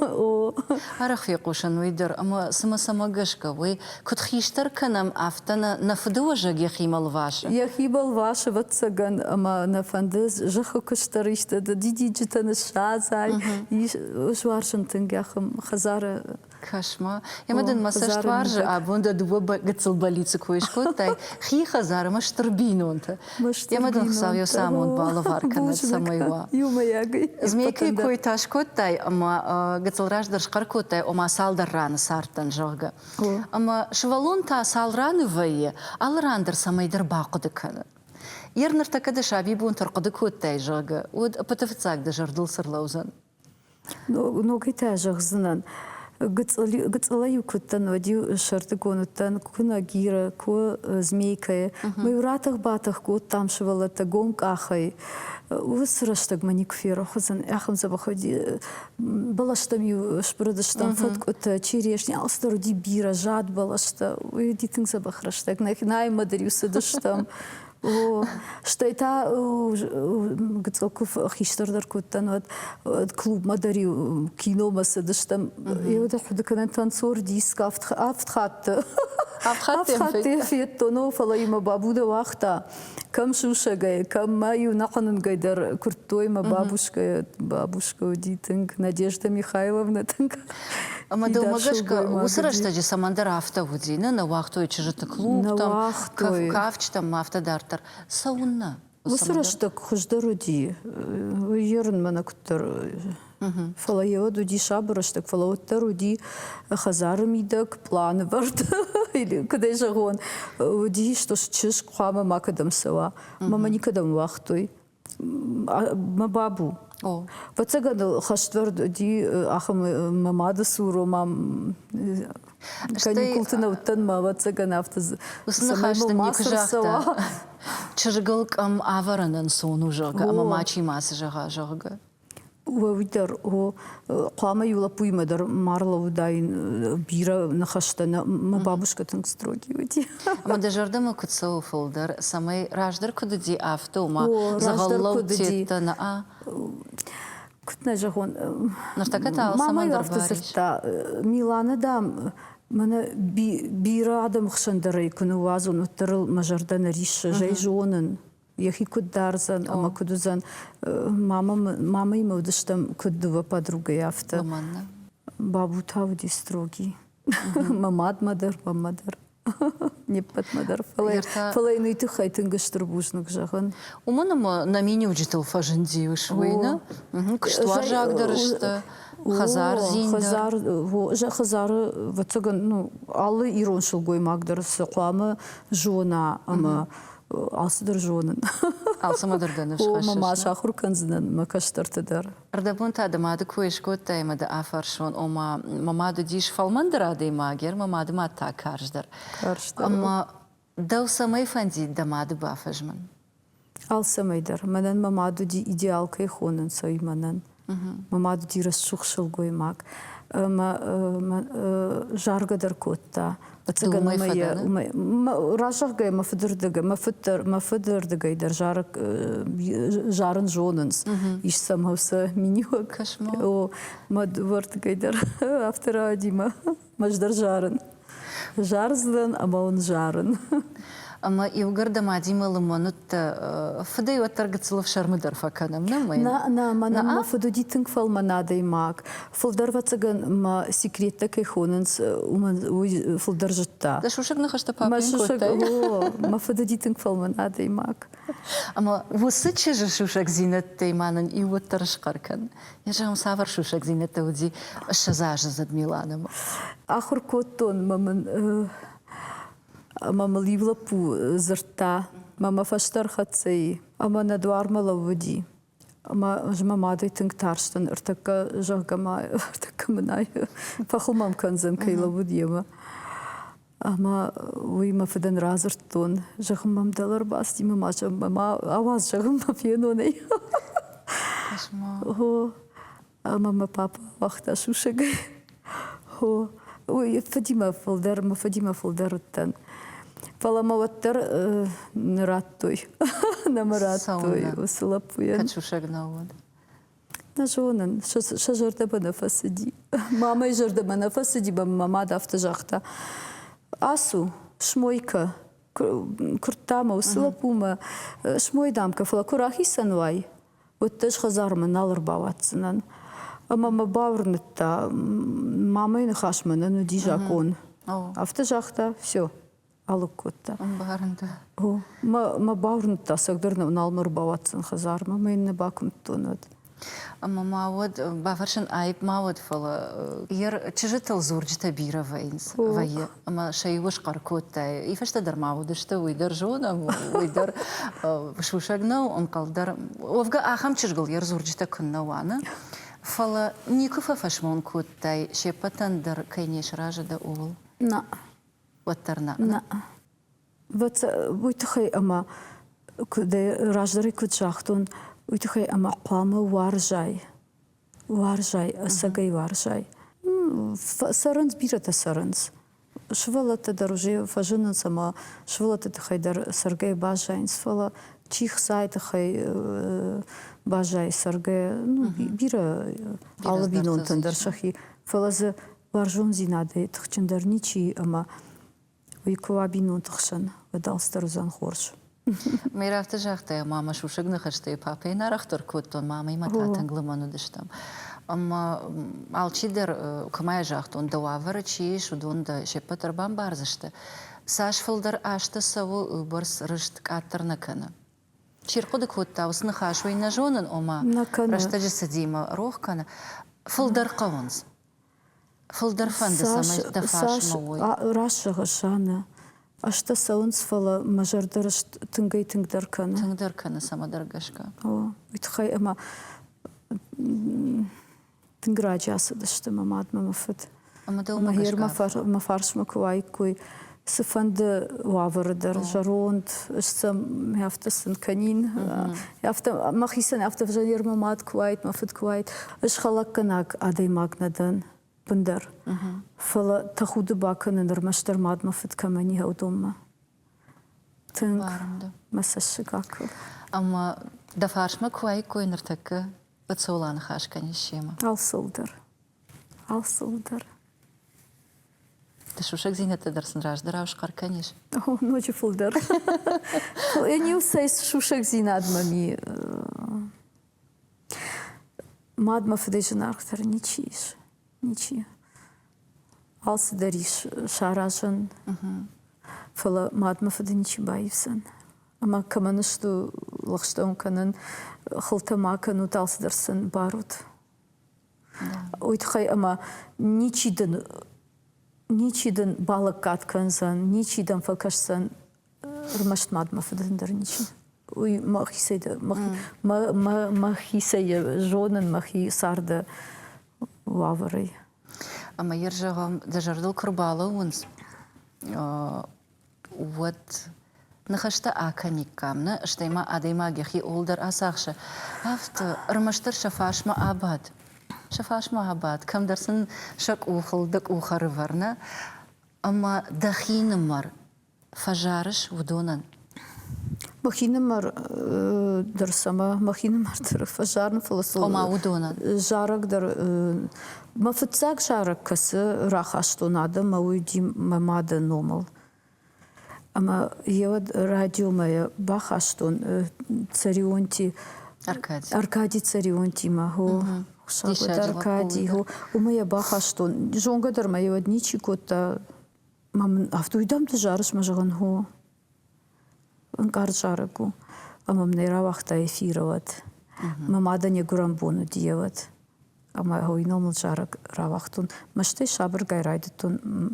О. Арӕх фехъусын уый дӕр, ӕмӕ цымӕ цӕмӕ гӕсгӕ уый куыд хистӕр кӕнӕм, афтӕ нӕ нӕ фыдыуӕзӕг йӕхимӕ лвасы? Йӕхимӕ лвасы, ӕвӕццӕгӕн, ӕмӕ нӕ фӕнды зӕххы куыст дӕр исты дидинджытӕ ныссадзай. Ис уарзын тынг ахӕм хӕдзары. Кӕс-ма, ӕмӕ дын мӕ цӕст уарзы, абон дӕ дыууӕ гыццыл бӕллицы кой скодтай, хи хӕдзар ӕмӕ стыр бинонтӕ. Ӕмӕ дын Хуыцау йӕ амонд балӕвар кӕнӕд, цӕмӕй уа. Иумӕйагӕй. Змейкӕйы кой та скодтай ӕмӕ гыццыл раздӕр схъӕр кодтай, ома цалдӕр раны цардтӕн, зӕгъгӕ. Ӕмӕ сывӕллон та цал раны вӕййы, алы ран дӕр цӕмӕйдӕр бахъуыды кӕны. Ер ныртӕккӕ дӕ сабибонты ӕрхъуыды кодтай, зӕгъгӕ, уӕд ӕппӕты фыццаг дӕ зӕрдыл цы рлӕудзӕн? Ногӕй та зӕгъдзынӕн, гыцъылӕй-иу куы уыдтӕн, уӕд-иу сӕрдыгон уыдтӕн куы Нагиры, куы Змейкӕйы. Мӕ-иу ратӕх-батӕх кодтам сывӕллӕттӕ гом къахӕй. Уыцы рӕстӕгмӕ никуы ферох уыдзӕн. Ахӕм дзӕбӕх уыди. Бӕлӕстӕм-иу сбырыдыстӕм фӕткъуытӕ, черешня, алцыдӕр уыди бирӕ, зад бӕлӕстӕ. Уый уыди тынг дзӕбӕх рӕстӕг. Нӕхи наймӕ дӕр-иу цыдыстӕм. О, стӕй та гыццыл куы хистӕрдӕр кодтан, уӕд клубмӕ дӕр-иу киномӕ цыдыстӕм. Еуӕд хъуыды кӕнӕн танцор диск авд хатты. Авд хатты федтон, о, фӕлӕ-иу мӕ бабу дӕ уагъта. Кӕм сусӕгӕй, кӕм ма-иу нӕхъӕнунгӕй дӕр куырдтой мӕ бабушкӕ, бабушкӕ уыди тынг, Надежда Михайловна тынг. Ӕмӕ дӕумӕ гӕсгӕ уыцы рӕстӕджы цӕмӕндӕр афтӕ уыди, нӕ нӕ уагътой чызджыты клубтӕм, кафджытӕм ма афтӕ дарддӕр. Цӕуыннӕ? Уыцы рӕстӕг хуыздӕр уыди, ерын мӕнӕ куыддӕр. Фӕлӕ йе уӕд уыди сабыр рӕстӕг, фӕлӕ уӕддӕр уыди хӕдзары мидӕг планвӕрд, куыд ӕй зӕгъон, уыди, что чызг хъуамӕ макӕдӕм цӕуа. Мӕ мӕ никӕдӕм уагътой. Мӕ бабу. Ӕвӕццӕгӕн ыл хӕствӕрд уыди ахӕм мӕ мады цур, ома каникулты нӕ уыдтӕн, мӕ ӕвӕццӕгӕн афтӕ Уыцы ныхӕстӕ никуы загъта. Чызгыл къӕм ӕвӕрын ӕнцон у, зӕгъгӕ, ӕмӕ мачи мацы зӕгъа, зӕгъгӕ. Уый дӕр, о, хъуамӕ иу лӕппуимӕ дӕр ма рлӕууыдаин бирӕ ныхӕстӕ. Мӕ бабушка тынг строгий уыди. Ӕмӕ дӕ зӕрдӕмӕ куыд цӕуы фылдӕр, цӕмӕй раздӕр куыд уыди, афтӕ, ома дзӕгъӕллӕудтӕ нӕ? Куыд нӕ зӕгъон. Ныртӕккӕ та алцӕмӕн дӕр афтӕ дзырдта, Миланы, дам, мӕнӕ бирӕ адӕмы хсӕн дӕр ӕй куы ныууадзон, уӕддӕр ыл мӕ зӕрдӕ нӕ риссы, ӕз ӕй зонын. Йӕхи куыд дардзӕн ӕмӕ куыд уыдзӕн. Мама, мамӕимӕ уыдыстӕм куыд дыууӕ подругӕйы, афтӕ. Бабу та уыди строгий. Мӕ мадмӕ дӕр, маммӕ дӕр. Не ппӕтмӕ дӕр. Фӕлӕ йын уый тыххӕй тынг стыр бузныг зӕгъын. Уымӕн ӕмӕ нӕ миниуджытыл фӕзынди ус, уый нӕ? Куыстуарзаг дӕр сты, хӕдзардзин дӕр. Хӕдзары, ӕвӕццӕгӕн, ну, алы ирон сылгоймаг дӕр цы хъуамӕ зона ӕмӕ алцыдӕр зонын. Алцӕмӕ дӕр дӕ ныфс хӕссыс? О, мӕ сахуыр кӕндзынӕн мӕ кӕстӕрты дӕр. Ӕрдӕбон та дӕ мады кой скодтай ӕмӕ дӕ афӕрсон, ома мӕ мад уыдис фӕлмӕндӕр адӕймаг, йе мӕ мады мад та карздӕр. Карздӕр. Ӕмӕ дӕу цӕмӕй фӕндид дӕ мады бафӕзмын? Алцӕмӕй дӕр. Мӕнӕн мӕ мад уыди идеал кӕй хонынц, уый мӕнӕн. Мӕ мад уыди рӕсугъд сылгоймаг. Ӕмӕ заргӕ дӕр кодта. Ӕцӕгӕн разӕгъгӕй мӕ фыдырдыгӕй, мӕ фыд дӕр, мӕ фыдырдыгӕй дӕр зарын зонынц. Ис сӕм сӕ миниуӕг. О, мӕ дыууӕрдыгӕй дӕр афтӕ рауади мӕ ӕз дӕр зарын. Зардзынӕн ӕмӕ уын зарын. Ӕмӕ иугӕр дӕ мадимӕ лымӕн уыдтӕ, фыдӕй уӕддӕр гыццыл ӕфсӕрмы дӕр фӕкӕнӕм, нӕ? Нӕ, нӕ, мӕнӕн мӕ фыд уыди тынг фӕлмӕн адӕймаг. Фылдӕр, ӕвӕццӕгӕн, мӕ секреттӕ кӕй хонынц, уымӕн уый фылдӕр зыдта. Дӕ сусӕг ныхӕстӕ папӕйӕн кодтай? О, мӕ фыд уыди тынг фӕлмӕн адӕймаг. Ӕмӕ уыцы чызджы сусӕгдзинӕдтӕй ма нын иу уӕддӕр схъӕр кӕн. Йӕ зӕгъӕм, цавӕр сусӕгдзинӕдтӕ уыди 20-аздзыд Миланӕмӕ? Ахуыр кодтон, мӕ мын ӕмӕ мыл иу лӕппу дзырдта, мӕ мӕ фӕстӕ ӕрхӕццӕ и, ӕмӕ нӕ дуармӕ лӕууыди. Ӕмӕ ӕз мӕ мадӕй тынг тарстӕн, ӕртӕккӕ, зӕгъгӕ ма, ӕртӕккӕ мын ӕй фӕхыл мӕм кӕндзӕн, кӕй лӕууыд йемӕ. Ӕмӕ уый мӕ фыдӕн радзырдтон, зӕгъын мӕм дӕлӕ ӕрбацыди мӕ ма, ма ауадз, зӕгъын мӕ фенон ӕй. О, ӕмӕ мӕ папа ауагъта сусӕгӕй. О, уый фыдимӕ фылдӕр, мӕ фыдимӕ фылдӕр уыдтӕн. Фӕлӕ мӕ уӕддӕр нӕ радтой. Нӕ мӕ радтой уыцы лӕппуйӕн. Кӕд сусӕг нӕ уыд? Нӕ зонын, сӕ зӕрдӕмӕ нӕ фӕцыди. Мамӕйы зӕрдӕмӕ нӕ фӕцыди, мӕ мад афтӕ загъта: Ацу, смой кӕ. Куырдта мӕ уыцы лӕппумӕ, смой дам кӕ, фӕлӕ куы рахицӕн уай, уӕд дӕ ӕз хӕдзармӕ нал ӕрбауадздзынӕн. Ӕмӕ мӕ бауырныдта, мамӕйы ныхас мӕнӕн уыди закъон. Афтӕ загъта, все, алыг кодта. Ӕмбарын дӕ. О, мӕ, мӕ бауырныдта, цӕгдӕр нал мӕ ӕрбауадздзӕн хӕдзармӕ, мӕ йын нӕ бакуымдтон уӕд. Ӕмӕ ма уӕд бафӕрсын аипп ма уӕд, фӕлӕ йе чызджытыл дзурджытӕ бирӕ вӕййынц, вӕййы. Ӕмӕ сӕ иуы схъӕр кодтай. И фӕстӕдӕр ма уыдысты, уый дӕр зонӕм, уый дӕр сусӕг нӕу, ӕнхъӕл дӕр. Уӕвгӕ ахӕм чызгыл йе рдзурджытӕ куыннӕ уа, нӕ? Фӕлӕ никуы фӕфӕсмон кодтай, се ппӕтӕн дӕр кӕй не сразы дӕ, ууыл? Нӕ. Уӕддӕр нӕ. Нӕ. Уый тыххӕй ӕмӕ раздӕр куыд загътон, уый тыххӕй ӕмӕ хъуамӕ уарзай, уарзай, ӕцӕгӕй уарзай. Цӕрынц, бирӕтӕ цӕрынц. Сывӕллӕттӕ дӕр уже фӕзынынц ӕмӕ сывӕллӕтты тыххӕй дӕр цӕргӕйӕ баззайынц, фӕлӕ чи хцайы тыххӕй баззайы цӕргӕйӕ, ну, бирӕ алы бинонтӕн дӕр сӕхи. Фӕлӕ дзы уарзондзинадӕй тыхджындӕр ничи ӕмӕ уый куы уа бинонты хсӕн, уӕд алцыдӕр уыдзӕн хорз. Мэр афтӕ загъта, ӕмӕ мӕ сусӕг ныхӕстӕй папӕйӕн арӕхдӕр кодтон, мамӕимӕ та тынг лымӕн уыдыстӕм. Ӕмӕ алчидӕр, кӕмӕй загътон, дӕ уавӕры чи ис, уыдон дӕ се ппӕт дӕр бамбардзысты. Цас фылдӕр азтӕ цӕуы, уыйбӕрц рыст къаддӕр нӕ кӕны. Чи рхъуыды кодта уыцы ныхас, уый нӕ зонын, ома рӕстӕджы цыдимӕ рох кӕны. Фылдӕр хъӕуынц. Фылдӕр фӕнды, цӕмӕй дӕ фарсмӕ уой. Раст зӕгъыс, Жаннӕ. Азтӕ цӕуынц, фӕлӕ мӕ зӕрдӕ рыст тынгӕй-тынгдӕр кӕны. Тынгдӕр кӕны цӕмӕдӕр гӕсгӕ. О, уый тыххӕй ӕмӕ тынг раджы ацыдысты мӕ мад мӕ мӕ фыд. Ӕмӕ дӕумӕ гӕсгӕ? Мӕ фарсмӕ куы уаиккой, цыфӕнды уавӕры дӕр, зӕронд, ӕз сӕм афтӕ сын кӕнин. Афтӕ мӕхицӕн афтӕ ӕвзӕр мӕ мад куы уаид, мӕ фыд куы уаид. Ӕз хӕлӕггӕнаг адӕймаг нӕ дӕн бындӕр. Фӕлӕ тӕхуды бакӕнын ӕрмӕстдӕр мад мӕ фыд кӕмӕн и, уыдонмӕ. Тынг мӕ цӕссыг акӕлы. Ӕмӕ дӕ фарсмӕ куы уаиккой ныртӕккӕ, уӕд цӕуыл аныхас кӕнис семӕ? Алцӕуыл дӕр. Алцӕуыл дӕр. Дӕ сусӕгдзинӕдтӕ дӕр сын раздӕрау схъӕр кӕнис? О, ноджы фылдӕр. Ӕниу цӕй сусӕгдзинад мӕм и. Мад мӕ фыдӕй зынаргъдӕр ничи ис. Ничи. Алцыдӕр ис саразӕн. Фӕлӕ мад мӕ фыды ничи баивдзӕн. Ӕмӕ кӕмӕн сты лӕгъстӕ кӕнын, хылтӕ ма кӕнут, алцыдӕр сын барут. Уый тыххӕй ӕмӕ ничи дын ничи дын балӕггад кӕндзӕн, ничи дӕм фӕкӕсдзӕн, ӕрмӕст мад мӕ фыдӕн дӕр ничи. Уый мӕхицӕй мӕхицӕй зонын мӕхи царды уавӕрӕй. Ӕмӕ йӕ зӕгъӕм, дӕ зӕрдыл куы рбалӕууынц, уӕд ныхӕстӕ акӕниккам, нӕ? Стӕй ма адӕймаг йӕхи ол дӕр ацахсы. Афтӕ, ӕрмӕстдӕр сӕ фарсмӕ абад. Сӕ фарсмӕ абад, кӕмдӕр сын сӕ къухыл дӕ къух ӕрывӕр, нӕ? Ӕмӕ дӕхинымӕр фӕзарыс уыдонӕн? Мӕхинымӕр дӕр цӕмӕ, мӕхинымӕр дӕр фӕзарын, фӕлӕ сыл Ома уыдонӕн? Зарӕг дӕр мӕ фыццаг зарӕг кӕцы рахастон адӕммӕ, уый уыди мӕ мады номыл. Ӕмӕ йӕ уӕд радиомӕ бахастон Цӕрионти Аркади. Аркади Цӕрионтимӕ, хо. Хуыцауӕд Аркади, хо. Уымӕ йӕ бахастон. Зонгӕ дӕр мӕ йӕ уӕд ничи кодта. Ма мын афтӕ уый дам ды зарыс, мӕ зӕгъын, хо. Ӕнкъард зарӕг у. Ӕмӕ мын ӕй рауагъта эфиры уӕд. Мӕ мадӕн йӕ гуырӕн бон уыди уӕд. Ӕмӕ уый номыл зарӕг рауагътон. Мӕстӕй сабыргай райдыдтон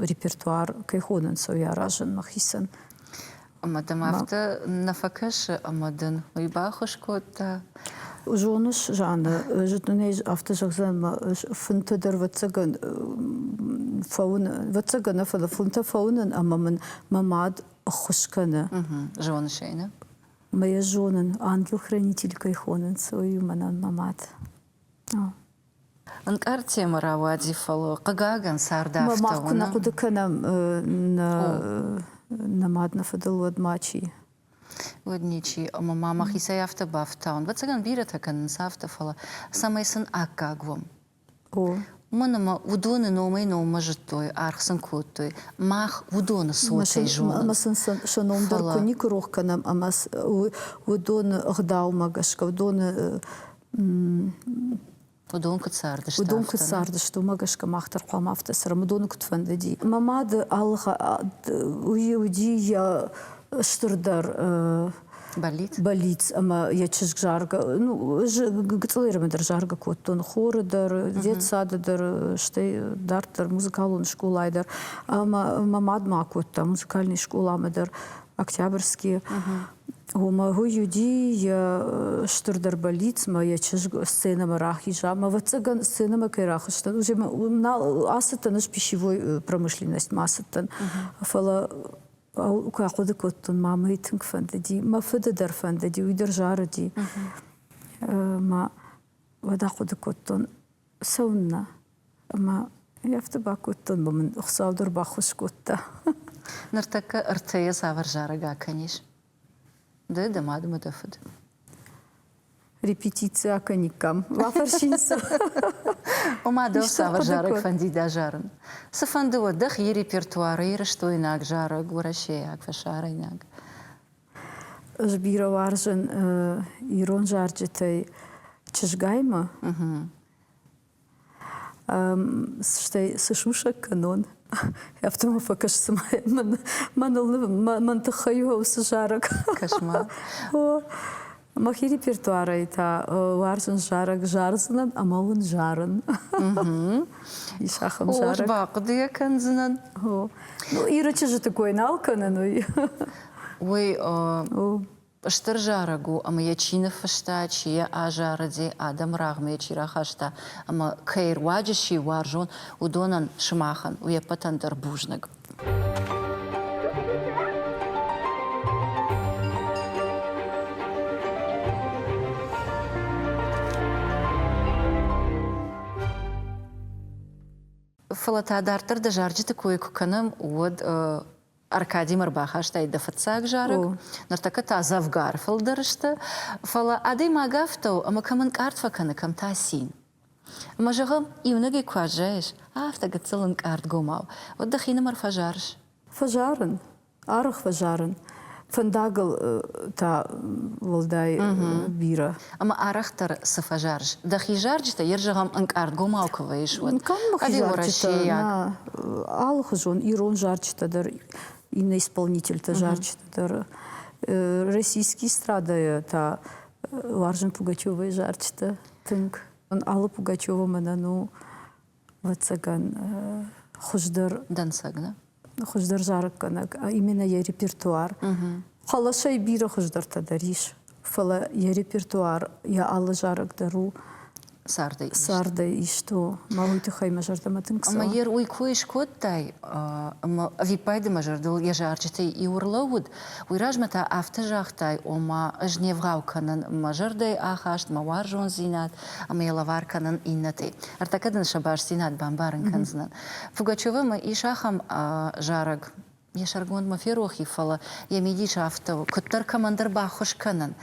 репертуар, кӕй хонынц, уый аразын мӕхицӕн. Ӕмӕ дӕм афтӕ нӕ фӕкӕсы, ӕмӕ дын уый баххуыс кодта? Зоныс, Жанна, зыдтон ӕй афтӕ зӕгъдзӕн, мӕ фынтӕ дӕр ӕвӕццӕгӕн фӕуын, ӕвӕццӕгӕн нӕ, фӕлӕ фынтӕ фӕуынын ӕмӕ мын мӕ мад ӕххуыс кӕны. Зоныс ӕй, нӕ? Мӕ йӕ зонын, ангел-хранитель кӕй хонынц, уый у мӕнӕн мӕ мад. Ӕнкъард темӕ рауади, фӕлӕ, хъыгагӕн, цард афтӕ Мах куы нӕ хъуыды кӕнӕм нӕ мад, нӕ фыдыл, уӕд мачи. Уӕд ничи. Ӕмӕ ма мӕхицӕй афтӕ бафтауын. Ӕвӕццӕгӕн, бирӕтӕ кӕнынц афтӕ, фӕлӕ цӕмӕй сын аккаг уӕм. Уымӕн ӕмӕ уыдоны номӕй-номмӕ зыдтой, аргъ сын кодтой. Мах уыдоны цотӕй зонынц. Ӕмӕ сын сӕ ном дӕр куы никуы рох кӕнӕм, ӕмӕ уыдоны ӕгъдаумӕ гӕсгӕ, уыдоны Уыдон куыд цардысты? Уыдон куыд цардысты, уымӕ гӕсгӕ мах дӕр хъуамӕ афтӕ цӕрӕм. Уыдоны куыд фӕндыди. Мӕ мады алы уый уыди йӕ стырдӕр бӕллиц, бӕллиц ӕмӕ йӕ чызг заргӕ, ну, гыцъыл дӕр заргӕ кодтон, хоры дӕр, детсады дӕр, стӕй дарддӕр музыкалон скъолайы дӕр. Ӕмӕ мӕ мад ма кодта музыкальный скъоламӕ дӕр, Октябрьские. Уымӕ уый уыди йӕ стырдӕр бӕллицмӕ, йӕ чызг сценӕмӕ рахиза. Ӕмӕ, ӕвӕццӕгӕн, сценӕмӕ кӕй рахызтӕн, уже нал ацыдтӕн ӕз пищевой промышленностьмӕ ацыдтӕн. Фӕлӕ куы ахъуыды кодтон, мамӕйы тынг фӕндыди, мӕ фыды дӕр фӕндыди, уый дӕр зарыди. Мӕ уӕд ахъуыды кодтон, цӕуыннӕ? Ӕмӕ Афтӕ бакодтон, ӕмӕ мын Хуыцау дӕр баххуыс кодта. Ныртӕккӕ ӕртӕйӕ цавӕр зарӕг акӕнис? Ды, дӕ мад ӕмӕ дӕ фыд. Репетици акӕниккам. Бафӕрсин сӕ. Ома дӕу цавӕр зарӕг фӕндид азарын? Цыфӕнды уӕд дӕхи репертуары ирыстойнаг зарӕг, уӕрӕсейаг, фӕсарӕйнаг. Ӕз бирӕ уарзын ирон зарджытӕй чызгаймӕ. Стӕй цы сусӕг кӕнон, афтӕ мӕ фӕкӕс, цыма мӕныл мӕн тыххӕй у уыцы зарӕг. Кӕс-ма. Мӕхи репертуарӕй та уарзын зарӕг зардзынӕн ӕмӕ уын зарын. Ис ахӕм зарӕг. Бахъуыды йӕ кӕндзынӕн. Ну, Иры чызджыты кой нал кӕнын, уый. Уый Стыр зарӕг у, ӕмӕ йӕ чи ныффыста, чи йӕ азарыди, адӕмы рӕгъмӕ йӕ чи рахаста ӕмӕ кӕй руаджы сси уарзон, уыдонӕн, сымахӕн, уе ппӕтӕн дӕр бузныг. Фӕлӕ та дарддӕр дӕ зарджыты кой куы кӕнӕм, уӕд Аркадимӕ ӕрбахастай дӕ фыццаг зарӕг, ныртӕккӕ та дзӕвгар фылдӕр сты, фӕлӕ адӕймаг афтӕ у, ӕмӕ кӕм ӕнкъард фӕкӕны, кӕм та цин. Ӕмӕ зӕгъӕм, иунӕгӕй куы аззайыс, афтӕ гыццыл ӕнкъардгомау, уӕд дӕхинымӕр фӕзарыс. Фӕзарын, арӕх фӕзарын. Фӕндагыл та уӕлдай бирӕ. Ӕмӕ арӕхдӕр цы фӕзарыс? Дӕхи зарджытӕ, йе зӕгъӕм, ӕнкъардгомау куы вӕййыс, уӕд? Ӕви уӕрӕсейаг? Алыхуызон ирон зарджытӕ дӕр, иннӕ исполнительтӕ зарджытӕ дӕр. Российский эстрадӕйы та уарзын Пугачевайы зарджытӕ тынг. Алла Пугачева мӕнӕн у ӕвӕццӕгӕн, хуыздӕр дӕнцӕг, нӕ? Хуыздӕр зарӕггӕнӕг, именно йӕ репертуар. Хъӕлӕсӕй бирӕ хуыздӕртӕ дӕр ис, фӕлӕ йӕ репертуар, йӕ алы зарӕг дӕр у цардӕй ист. Цардӕй ист у. Мӕ уый тыххӕй мӕ зӕрдӕмӕ тынг цӕуы. Ӕмӕ йе уый кой скодтай, ӕмӕ ӕвиппайды мӕ зӕрдыл йӕ зарджытӕй иу ӕрлӕууыд, Уый размӕ та афтӕ загътай, ома ӕз не вгъау кӕнын мӕ зӕрдӕйы ахаст, мӕ уарзондзинад ӕмӕ йӕ лӕвар кӕнын иннӕтӕй. Ӕртӕккӕ дын сӕ бастдзинад бамбарын кӕндзынӕн. Пугачевамӕ ис ахӕм зарӕг, йӕ сӕргонд мӕ ферох и, фӕлӕ йӕ мидис афтӕ у, куыддӕр кӕмӕндӕр баххуыс кӕнын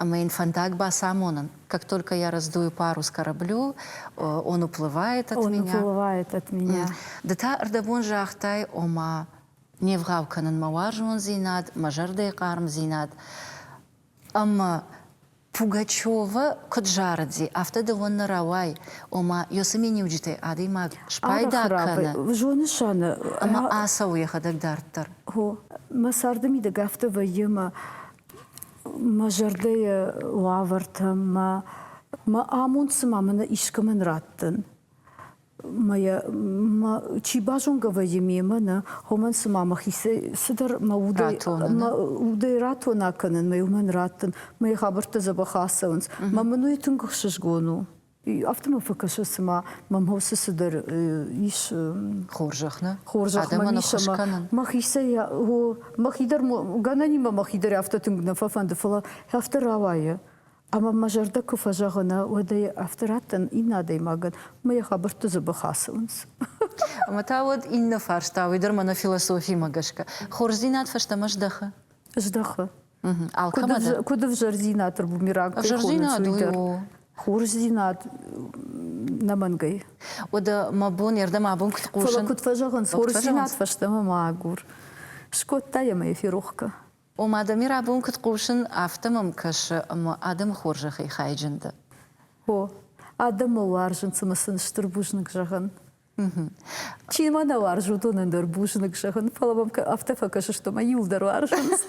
ӕмӕ йын фӕндаг бацамонын. Как только я раздую парус кораблю, он уплывает от он меня. Он уплывает от меня. Ды та ӕрдӕбон загътай, ома не вгъау кӕнын мӕ уарзондзинад, мӕ зӕрдӕйы хъармдзинад. Ӕмӕ Пугачева куыд зарыди, афтӕ дӕуӕн нӕ рауай, ома ёсы миниуджытӕй адӕймаг спайда кӕны. Зоныс, Анна, ӕмӕ ацӕуы йӕхӕдӕг дарддӕр. Хо, мӕ царды мидӕг афтӕ вӕййы, мӕ мӕ зӕрдӕйы уавӕртӕ, мӕ мӕ амонд цыма мӕнӕ искӕмӕн раттын. Мӕ чи базонгӕ вӕййы мемӕ, нӕ, уымӕн цыма мӕхицӕй цыдӕр мӕ удӕй, мӕ удӕй ратона кӕнын, мӕ уымӕн раттын, мӕ хабӕрттӕ дзӕбӕх ацӕуынц. Мӕ мын уый тынг ӕхсызгон у. Афтӕ мӕм фӕкӕсы, цыма мӕм уыцы цыдӕр ис. Хорзӕх, нӕ? Хорзӕх мӕм ис ӕмӕ мӕхицӕй, мӕхи дӕр, гӕнӕнимӕ мӕхи дӕр афтӕ тынг нӕ фӕфӕнды, фӕлӕ афтӕ рауайы. Ӕмӕ мӕ зӕрдӕ куы фӕзӕгъы, нӕ, уӕд ӕй афтӕ раттын иннӕ адӕймагӕн, мӕ йӕ хабӕртты дзӕбӕх ацӕуынц. Ӕмӕ та уӕд иннӕ фарста, уый дӕр мӕнӕ философимӕ гӕсгӕ. Хорздзинад фӕстӕмӕ здӕхы? Здӕхы. Алкӕмӕ дӕр? Куыд ӕвзӕрдзинад бумеранг кӕй хонынц, уый дӕр. Хорздзинад нӕмӕнгӕй. Уӕдӕ мӕ бон ӕрдӕм абон куыд хъусын? Фӕлӕ куыд фӕзӕгъынц, хорздзинад фӕстӕмӕ ма агур. Скодта йӕ мӕ ферох кӕ. Ома дӕм абон куыд хъусын, афтӕ мӕм кӕсы, ӕмӕ адӕмы хорзӕхӕй хайджын дӕ. О, адӕмы уарзынц ӕмӕ сын стыр бузныг зӕгъын. Чи мӕ нӕ уарзы, уыдонӕн дӕр бузныг зӕгъын, фӕлӕ мӕм афтӕ фӕкӕсы, что мӕ иуылдӕр уарзынц.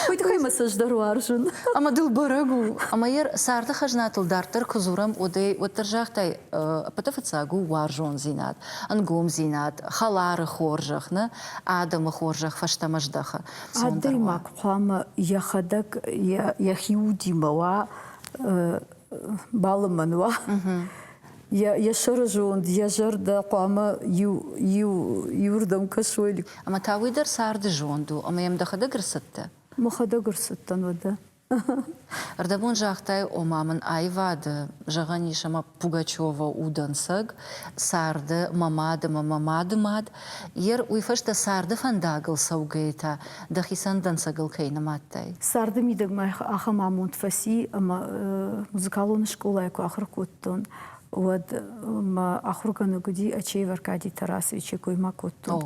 Уый тыххӕй мӕ сӕ ӕз дӕр уарзын. Ӕмӕ дыл бӕрӕг у. Ӕмӕ йӕ царды хӕзнатыл дарддӕр куы дзурӕм, уӕд ӕй уӕддӕр загътай, ӕппӕты фыццаг у уарзондзинад, ӕнгомдзинад, хӕлары хорзӕх, нӕ адӕмы хорзӕх фӕстӕмӕ здӕхы. Адӕймаг хъуамӕ йӕхӕдӕг йӕхи удимӕ уа, балымӕн уа. Йӕ сӕрызонд, йӕ зӕрдӕ хъуамӕ иуырдӕм кӕсой. Ӕмӕ та уый дӕр царды зонд у, ӕмӕ йӕм дӕхӕдӕг ӕрцыдтӕ? Мӕхӕдӕг ӕрцыдтӕн уӕдӕ. Ӕрдӕбон загътай, ома мын аивады, зӕгъӕн ис, ӕмӕ Пугачева у дӕнцӕг, царды мӕ мад ӕмӕ мӕ мады мад. Ер уый фӕстӕ царды фӕндагыл цӕугӕйӕ та дӕхицӕн дӕнцӕгыл кӕй нымадтай? Царды мидӕг мӕ ахӕм амонд фӕци, ӕмӕ музыкалон скъолайы куы ахуыр кодтон, уӕд мӕ ахуыргӕнӕг уыди Ачеев Аркадий Тарасовичы кой ма кодтон.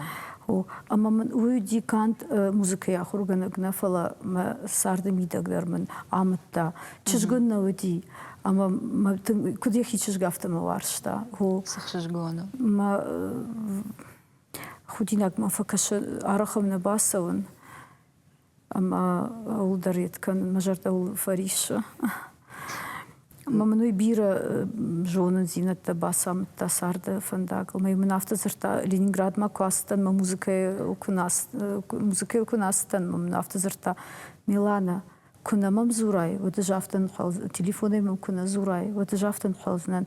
О, ӕмӕ мын уый уыди канд музыкӕйы ахуыргӕнӕг нӕ, фӕлӕ мӕ царды мидӕг дӕр мын амыдта. Чызг ын нӕ уыди, ӕмӕ мӕ куыд йӕхи чызг, афтӕ мӕ уарзта. О. Цы хсызгон у. Мӕ худинаг мӕ фӕкӕсы, арӕх ӕм нӕ бацӕуын. Ӕмӕ ууыл дӕр йед кӕнын, мӕ зӕрдӕ ууыл фӕриссы. Ӕмӕ мын уый бирӕ зонындзинӕдтӕ бацамыдта царды фӕндагыл. Мӕ мын афтӕ дзырдта, Ленинградмӕ куы ацыдтӕн, мӕ музыкӕйыл куы музыкӕйыл куы нӕ ацыдтӕн, мӕ мын афтӕ дзырдта, Милана, куы нӕ мӕм дзурай, уӕд ӕз афтӕ нхъӕл, телефонӕй мӕм куы нӕ дзурай, уӕд ӕз афтӕ нхъӕлдзынӕн,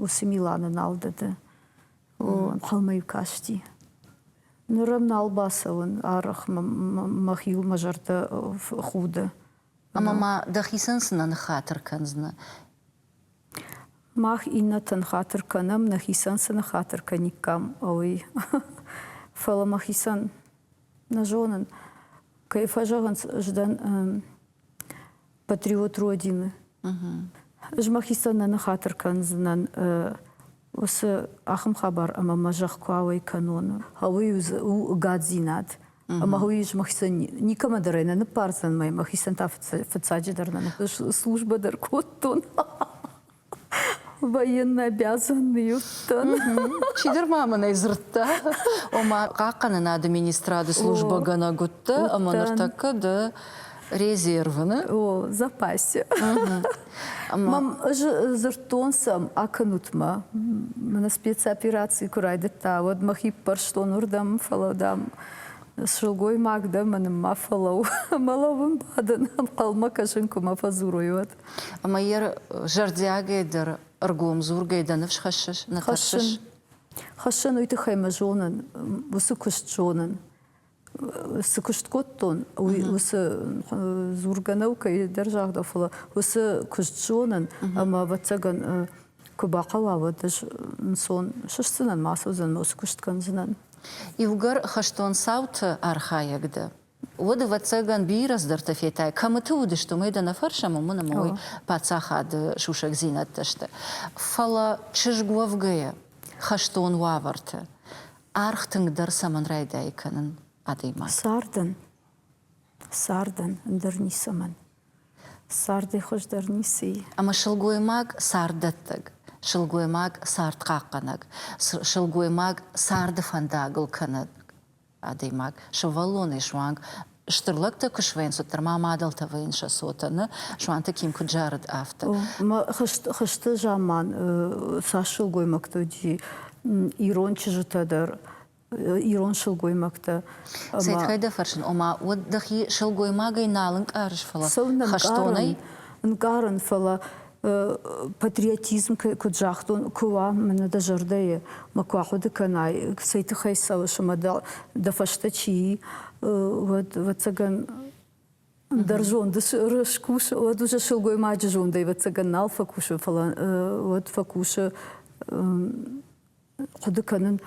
уыцы Миланы нал дӕ ды. О, ӕнхъӕлмӕ-иу касти. Ныр ӕм нал бацӕуын, арӕх мӕхиуыл мӕ зӕрдӕ худы. Ӕмӕ ма дӕхицӕн цы нӕ ныххатыр кӕндзынӕ? Мах иннӕтӕн хатыр кӕнӕм, нӕхицӕн цы ныххатыр кӕниккам, уый. Фӕлӕ мӕхицӕн нӕ зонын. Кӕй фӕзӕгъынц, ӕз дӕн патриот Родины. Ӕз мӕхицӕн нӕ ныххатыр кӕндзынӕн уыцы ахӕм хабар ӕмӕ мӕ зӕхх куы ауӕй кӕнон. Уый у ӕгаддзинад. Ӕмӕ уый ӕз мӕхицӕн никӕмӕ дӕр ӕй нӕ ныббардзӕн, мӕ мӕхицӕн та фыццаджыдӕр нӕ службӕ дӕр кодтон. Военно обязанный уыдтӕн. Чидӕр ма мын ӕй дзырдта, ома хъахъхъӕнынады министрады службӕгӕнӕг уыдтӕ ӕмӕ ныртӕккӕ дӕ резервы, нӕ? О, запасе. Мӕм ӕз дзырдтон сӕм, акӕнут мӕ. Мӕнӕ спецопераци куы райдыдта, уӕд мӕхи ппӕрстон уырдӕм, фӕлӕ, дам, сылгоймаг дӕ, мӕ ма фӕлӕуу. Мӕ лӕууын бадын, ӕнхъӕлмӕ кӕсын, куы мӕ фӕдзурой, уӕд. Ӕмӕ йӕ зӕрдиагӕй дӕр ӕргом дзургӕй дӕ ныфс хӕссыс, нӕ тӕрсыс? Хӕссын уый тыххӕй мӕ зонын, уыцы куыст зонын. Цы куыст кодтон, уый уыцы дзургӕ нӕу кӕйдӕр загъдау, фӕлӕ уыцы куыст зонын ӕмӕ, ӕвӕццӕгӕн, куы бахъӕуа, уӕд ӕз ӕнцон сыстдзынӕн, ма ацӕудзӕн, уыцы куыст кӕндзынӕн. Иугӕр хӕстон цауты архайӕг дӕ, уӕд, ӕвӕццӕгӕн, бирӕ цыдӕртӕ федтай. Кӕмыты уыдысты, уымӕй дӕ нӕ фӕрсӕм, уымӕн ӕмӕ уый паддзахады сусӕгдзинӕдтӕ сты. Фӕлӕ чызг уӕвгӕйӕ, хӕстон уавӕрты аргъ тынгдӕр цӕмӕн райдайы кӕнын адӕймаг? Цардӕн. Цардӕн, ӕндӕр ницӕмӕн. Цардӕй хуыздӕр ницы и. Ӕмӕ сылгоймаг царддӕттӕг, сылгоймаг цардхъахъхъӕнӕг, сылгоймаг царды фӕндагыл кӕнӕг адӕймаг сывӕллонӕй суанг стыр лӕгтӕ куы свӕййынц, уӕддӕр ма мадӕлтӕ вӕййынц сӕ цотӕн, Суанты Ким куыд зарыд, афтӕ. Хӕсты заман цас сылгоймӕгтӕ уыди, ирон чызджытӕ дӕр, ирон сылгоймӕгтӕ. Цӕй дӕ фӕрсын, ома уӕд дӕхи сылгоймагӕй нал ӕнкъарыс, фӕлӕ хӕстонӕй? Ӕнкъарын, фӕлӕ патриотизм, куыд загътон, куы уа мӕнӕ дӕ зӕрдӕйы, мӕ куы ахъуыды кӕнай, цӕй тыххӕй цӕуыс ӕмӕ дӕ фӕстӕ чи и, уӕд, ӕвӕццӕгӕн, ӕндӕр зонды скусы, уӕд уже сылгоймаджы зондӕй, ӕвӕццӕгӕн, нал фӕкусы, фӕлӕ уӕд фӕкусы хъуыды кӕнын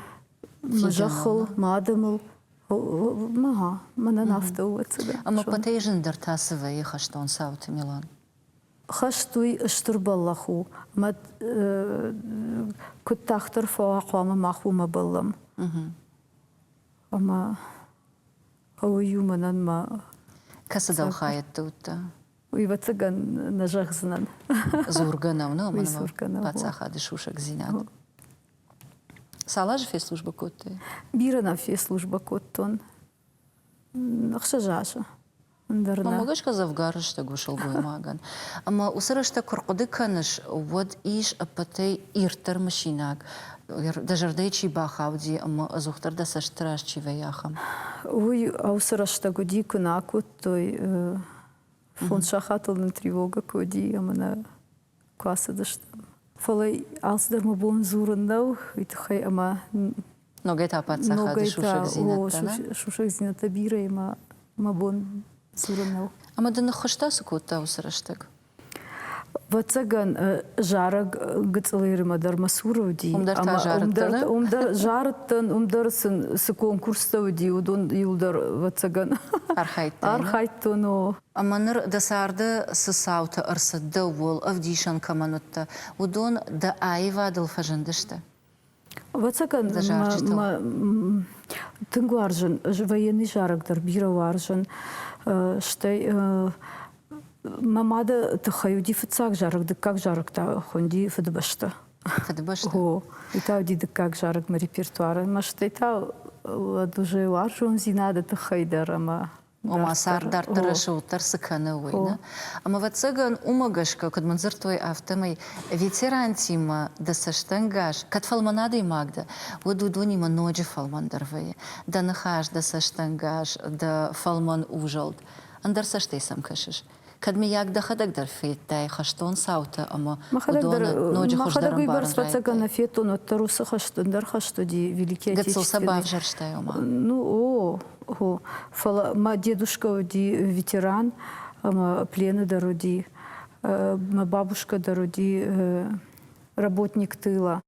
мӕ зӕххыл, мӕ адӕмыл. Мӕ, мӕнӕн афтӕ у, ӕцӕгӕн. Ӕмӕ пӕтӕй зындӕр та цы вӕййы хӕстон цауты, Милан? Хӕст уый стыр бӕллӕх у, ӕмӕ куыд тагъддӕр фӕуа, хъуамӕ мах уымӕ бӕллӕм. Ӕмӕ уый у мӕнӕн мӕ... Кӕцы дӕлхайӕдты уыдтӕ? Уый, ӕвӕццӕгӕн, нӕ зӕгъдзынӕн. Дзургӕ нӕу, нӕ, уымӕн паддзахады сусӕгдзинад. Цал азы фӕслужбӕ кодтай? Бирӕ нӕ фӕслужбӕ кодтон. 6 азы. Ӕндӕр нӕ. Мӕнмӕ гӕсгӕ дзӕвгар рӕстӕг у сылгоймагӕн. Ӕмӕ уыцы рӕстӕг куы рхъуыды кӕныс, уӕд ис ӕппӕтӕй ирддӕр мысинаг, дӕ зӕрдӕйы чи бахауди ӕмӕ ӕдзухдӕр дӕ цӕсты раз чи вӕййы, ахӕм? Уый уыцы рӕстӕг уыди, куы нӕ акодтой, фондз сахатыл нын тревогӕ куы уыди ӕмӕ нӕ куы ацыдыстӕм. Фӕлӕ алцыдӕр мӕ бон дзурын нӕу, уый тыххӕй ӕмӕ Ногӕй та паддзахады сусӕгдзинӕдтӕ, сусӕгдзинӕдтӕ бирӕ ӕмӕ мӕ бон дзурын нӕу. Ӕмӕ дын ныххуыстӕ цы кодта уыцы рӕстӕг? Ӕвӕццӕгӕн, зарӕг гыццыл Ирмӕ дӕр мӕ цуры уыди. Уым дӕр та зарыдтӕн? Уым дӕр зарыдтӕн, уым дӕр сын цы конкурстӕ уыди, уыдон иуылдӕр, ӕвӕццӕгӕн, архайдтай. Архайдтон, о. Ӕмӕ ныр дӕ царды цы цаутӕ ӕрцыд дӕуыл, ӕвдисӕн кӕмӕн уыдтӕ, уыдон дӕ аивадыл фӕзындысты? Ӕвӕццӕгӕн, мӕ тынг уарзын, военный зарӕг дӕр бирӕ уарзын. Стӕй мӕ мады тыххӕй уыди фыццаг зарӕг, дыккаг зарӕг та хуынди Фыдыбӕстӕ. Фыдыбӕстӕ? О, уый та уыди дыккаг зарӕг мӕ репертуары. Ӕмӕ стӕй та уӕд уже уарзондзинады тыххӕй дӕр ӕмӕ Ома цард дарддӕр рӕсугъддӕр цы кӕны, уый, нӕ? Ӕмӕ, ӕвӕццӕгӕн, уымӕ гӕсгӕ, куыд мын дзырдтой, афтӕмӕй ветерантимӕ дӕ цӕстӕнгас, кӕд фӕлмӕн адӕймаг дӕ, уӕд уыдонимӕ ноджы фӕлмӕндӕр вӕййы. Дӕ ныхас, дӕ цӕстӕнгас, дӕ фӕлмӕн узӕлд. Ӕндӕр цӕстӕй сӕм кӕсыс. Кӕд, мыййаг, дӕхӕдӕг дӕр федтай хӕстон цаутӕ ӕмӕ уыдоны ноджы хуыздӕр Мӕхӕдӕг уыйбӕрц фӕцӕгӕн нӕ федтон, уӕддӕр уыцы хӕст ӕндӕр хӕст уыди, Великий Гыццыл сӕ бавзӕрстай, ома? Ну, о, о. Фӕлӕ мӕ дедушка уыди ветеран ӕмӕ плены дӕр уыди. Мӕ бабушка дӕр уыди работник тыла.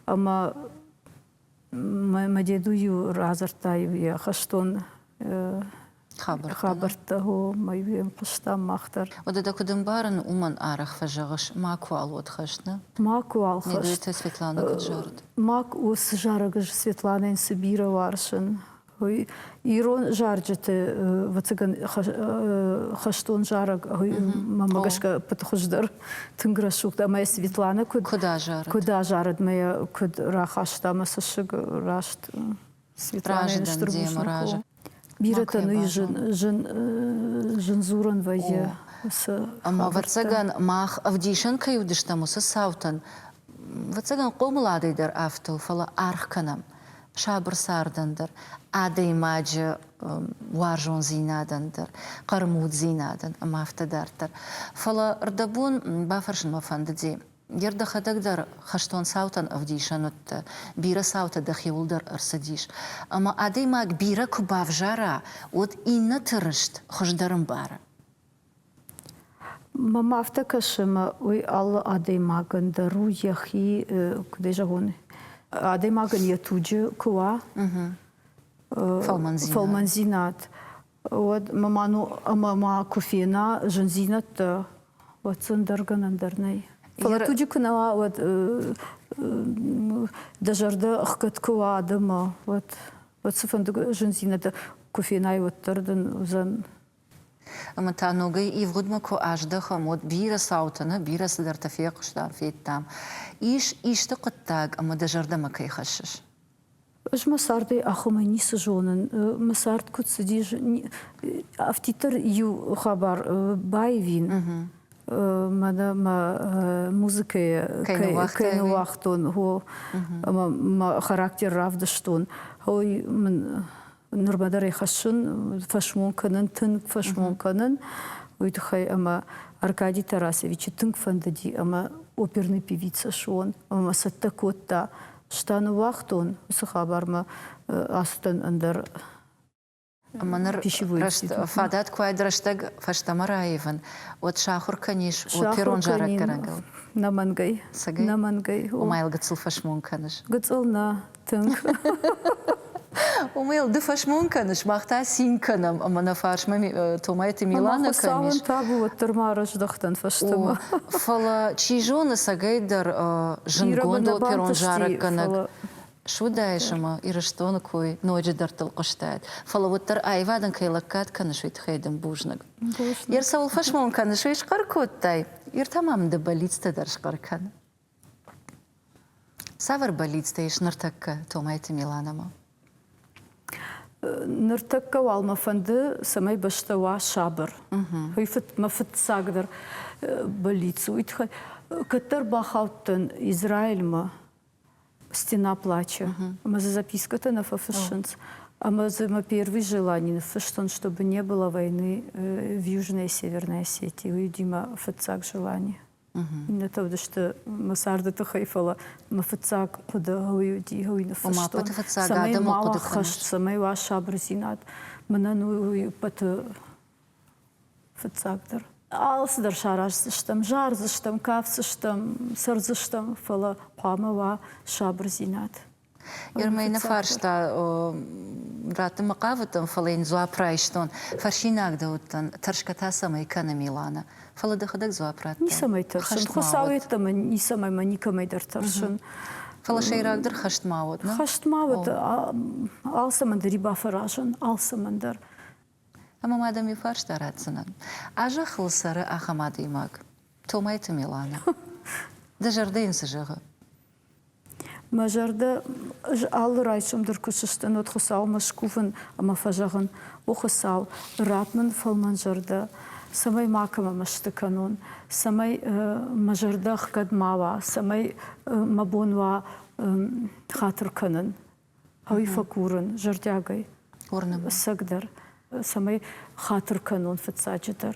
Ӕмӕ мӕ деду-иу радзырдта-иу йӕ хӕстон хабӕрттӕ, мӕ-иу ӕм хъуыстам мах дӕр. Уӕдӕ дӕ куыд ӕмбарын, уымӕн арӕх фӕзӕгъыс, макуал уӕд хӕст, нӕ? Макуал хӕст. Медойты Светланӕ куыд зарыд? Мак уыцы зарӕг ӕз Светланӕйӕн цы бирӕ уарзын. Ирон зарджыты, ӕвӕццӕгӕн, хӕстон зарӕг, мӕмӕ гӕсгӕ ӕппӕты хуыздӕр, тынг рӕсугъд. Ӕмӕ Светланӕ куыд куыд азарыд, куыд азарыд мӕ йӕ куыд рахаста мӕ цӕссыг раст Светланӕйӕн стыр бузныг. Разы. Бирӕтӕн уый зын, зын, зын дзурӕн вӕййы. Ӕмӕ, ӕвӕццӕгӕн, мах ӕвдисӕн кӕй уыдыстӕм уыцы цаутӕн, ӕвӕццӕгӕн, хъомыладӕй дӕр афтӕ у, фӕлӕ аргъ кӕнӕм сабыр цардӕн дӕр, адӕймаджы уарзондзинадӕн дӕр, хъӕрмуддзинадӕн ӕмӕ афтӕ дарддӕр. Фӕлӕ рдӕбон бафӕрсын мӕ фӕндыди, Гер дӕхӕдӕг дӕр хӕстон цаутӕн ӕвдисӕн уыдтӕ, бирӕ цаутӕ дӕхиуыл дӕр ӕрцыдис. Ӕмӕ адӕймаг бирӕ куы бавзара, уӕд иннӕты рыст хуыздӕр ӕмбары. Мӕм афтӕ кӕсы, ӕмӕ уый алы адӕймагӕн дӕр у йӕхи, куыд ӕй зӕгъон, адӕймагӕн йӕ туджы куы уа фӕлмӕндзинад, уӕд мӕ ну ӕмӕ ма куы фена зындзинӕдтӕ, уӕд сын ӕндӕр гӕнӕн дӕр нӕй. Фӕлӕ туджы куы нӕ уа, уӕд дӕ зӕрдӕ ӕхгӕд куы уа адӕммӕ, уӕд уӕд цыфӕнды зындзинӕдтӕ куы фенай, уӕддӕр дын уыдзӕн. Ӕмӕ та ногӕй ивгъуыдмӕ куы аздӕхӕм, уӕд бирӕ цаутӕ, нӕ бирӕ цыдӕртӕ фехъуыстам, федтам. Ис исты хъуыддаг ӕмӕ дӕ зӕрдӕмӕ кӕй хӕссыс? Ӕз мӕ цардӕй ахуымӕ ницы зонын. Мӕ цард куыд цыдис, афтиддӕр иу хабар баивин. Мӕнӕ мӕ музыкӕйы кӕй ныууагътон, ӕмӕ мӕ характер равдыстон. Ой, мын нырмӕ дӕр ӕй хӕссын, фӕсмон кӕнын, тынг фӕсмон кӕнын. Уый тыххӕй ӕмӕ Аркадий Тарасевичы тынг фӕндыди ӕмӕ оперный певица суон ӕмӕ мӕ цӕттӕ кодта. Стӕ ныууагътон уыцы хабармӕ ацыдтӕн ӕндӕр Ӕмӕ ныр фадат куы уайд рӕстӕг фӕстӕмӕ раивын, уӕд сахуыр кӕнис оперон зарӕггӕнӕгыл? Нӕмӕнгӕй. Нӕмӕнгӕй. Ома йыл гыццыл фӕсмон кӕныс? Гыццыл нӕ, тынг. Уымӕ йыл ды фӕсмон кӕныс, мах та цин кӕнӕм, ӕмӕ нӕ фарсмӕ Томайты Милана кӕм ис. табу, уӕддӕр ма раздӕхтӕн фӕстӕмӕ. Фӕлӕ, чи зоны, цӕгӕйдӕр зындгонд оперон зарӕггӕнӕг суыдаис ӕмӕ Ирыстоны кой ноджы дӕрдтыл хъуыстаид. Фӕлӕ уӕддӕр аивадӕн кӕй лӕггад кӕныс, уый тыххӕй дын бузныг. Ер цӕуыл фӕсмон кӕныс, уый схъӕр кодтай. Ир та ма мын дӕ бӕллицтӕ дӕр схъӕр кӕн. Цавӕр бӕллицтӕ ис ныртӕккӕ Томайты Миланамӕ? Ныртӕккӕ уал мӕ фӕнды, цӕмӕй бӕстӕ уа сабыр. Уый мӕ фыццагдӕр бӕллиц у. Уый тыххӕй кӕддӕр бахаудтӕн Израильмӕ стена плача. Ӕмӕ дзы запискӕтӕ нӕ фӕфыссынц. Ӕмӕ дзы мӕ первый желание ныффыстон, чтобы не было войны в Южной и Северной Осетии. Уый уыди мӕ фыццаг желание. Иннӕтӕ уыдысты мӕ царды тыххӕй, фӕлӕ мӕ фыццаг хъуыды уый уыди, уый ныффыстон. Цӕмӕй ма уа хӕст, цӕмӕй уа сабырдзинад. Мӕнӕн уый ӕппӕты. фыццагдӕр. Алцыдӕр сараздзыстӕм, зардзыстӕм, кафдзыстӕм, цӕрдзыстӕм, фӕлӕ хъуамӕ уа сабырдзинад. Ермӕ фарста раттынмӕ хъавыдтӕн, фӕлӕ йын дзуапп райстон. Фӕрсинаг дӕ уыдтӕн, тӕрсгӕ та цӕмӕй кӕны Милана? Фӕлӕ дӕхӕдӕг дзуапп радтай. Ницӕмӕй тӕрсын. Хуыцау йеддӕмӕ ницӕмӕй мӕ никӕмӕй дӕр тӕрсын. Фӕлӕ сӕйрагдӕр хӕст ма уӕд, нӕ? Хӕст ма уӕд. Алцӕмӕн дӕр и бафӕразын, алцӕмӕн дӕр. Ӕмӕ ма дӕм иу фарста ратдзынӕн. А зӕххыл цӕры ахӕм адӕймаг, Томайты Милана. Дӕ зӕрдӕ йын цы зӕгъы? Мӕ зӕрдӕ ӕз алы райсом дӕр куы сыстын, уӕд Хуыцаумӕ скувын ӕмӕ фӕзӕгъын: О Хуыцау, ратт мын фӕлмӕн зӕрдӕ, цӕмӕй макӕмӕ мӕсты кӕнон, цӕмӕй мӕ зӕрдӕ ӕхгӕд ма уа, цӕмӕй мӕ бон уа хатыр кӕнын. Уый фӕкурын зӕрдиагӕй. Ӕцӕгдӕр, цӕмӕй хатыр кӕнон фыццаджыдӕр.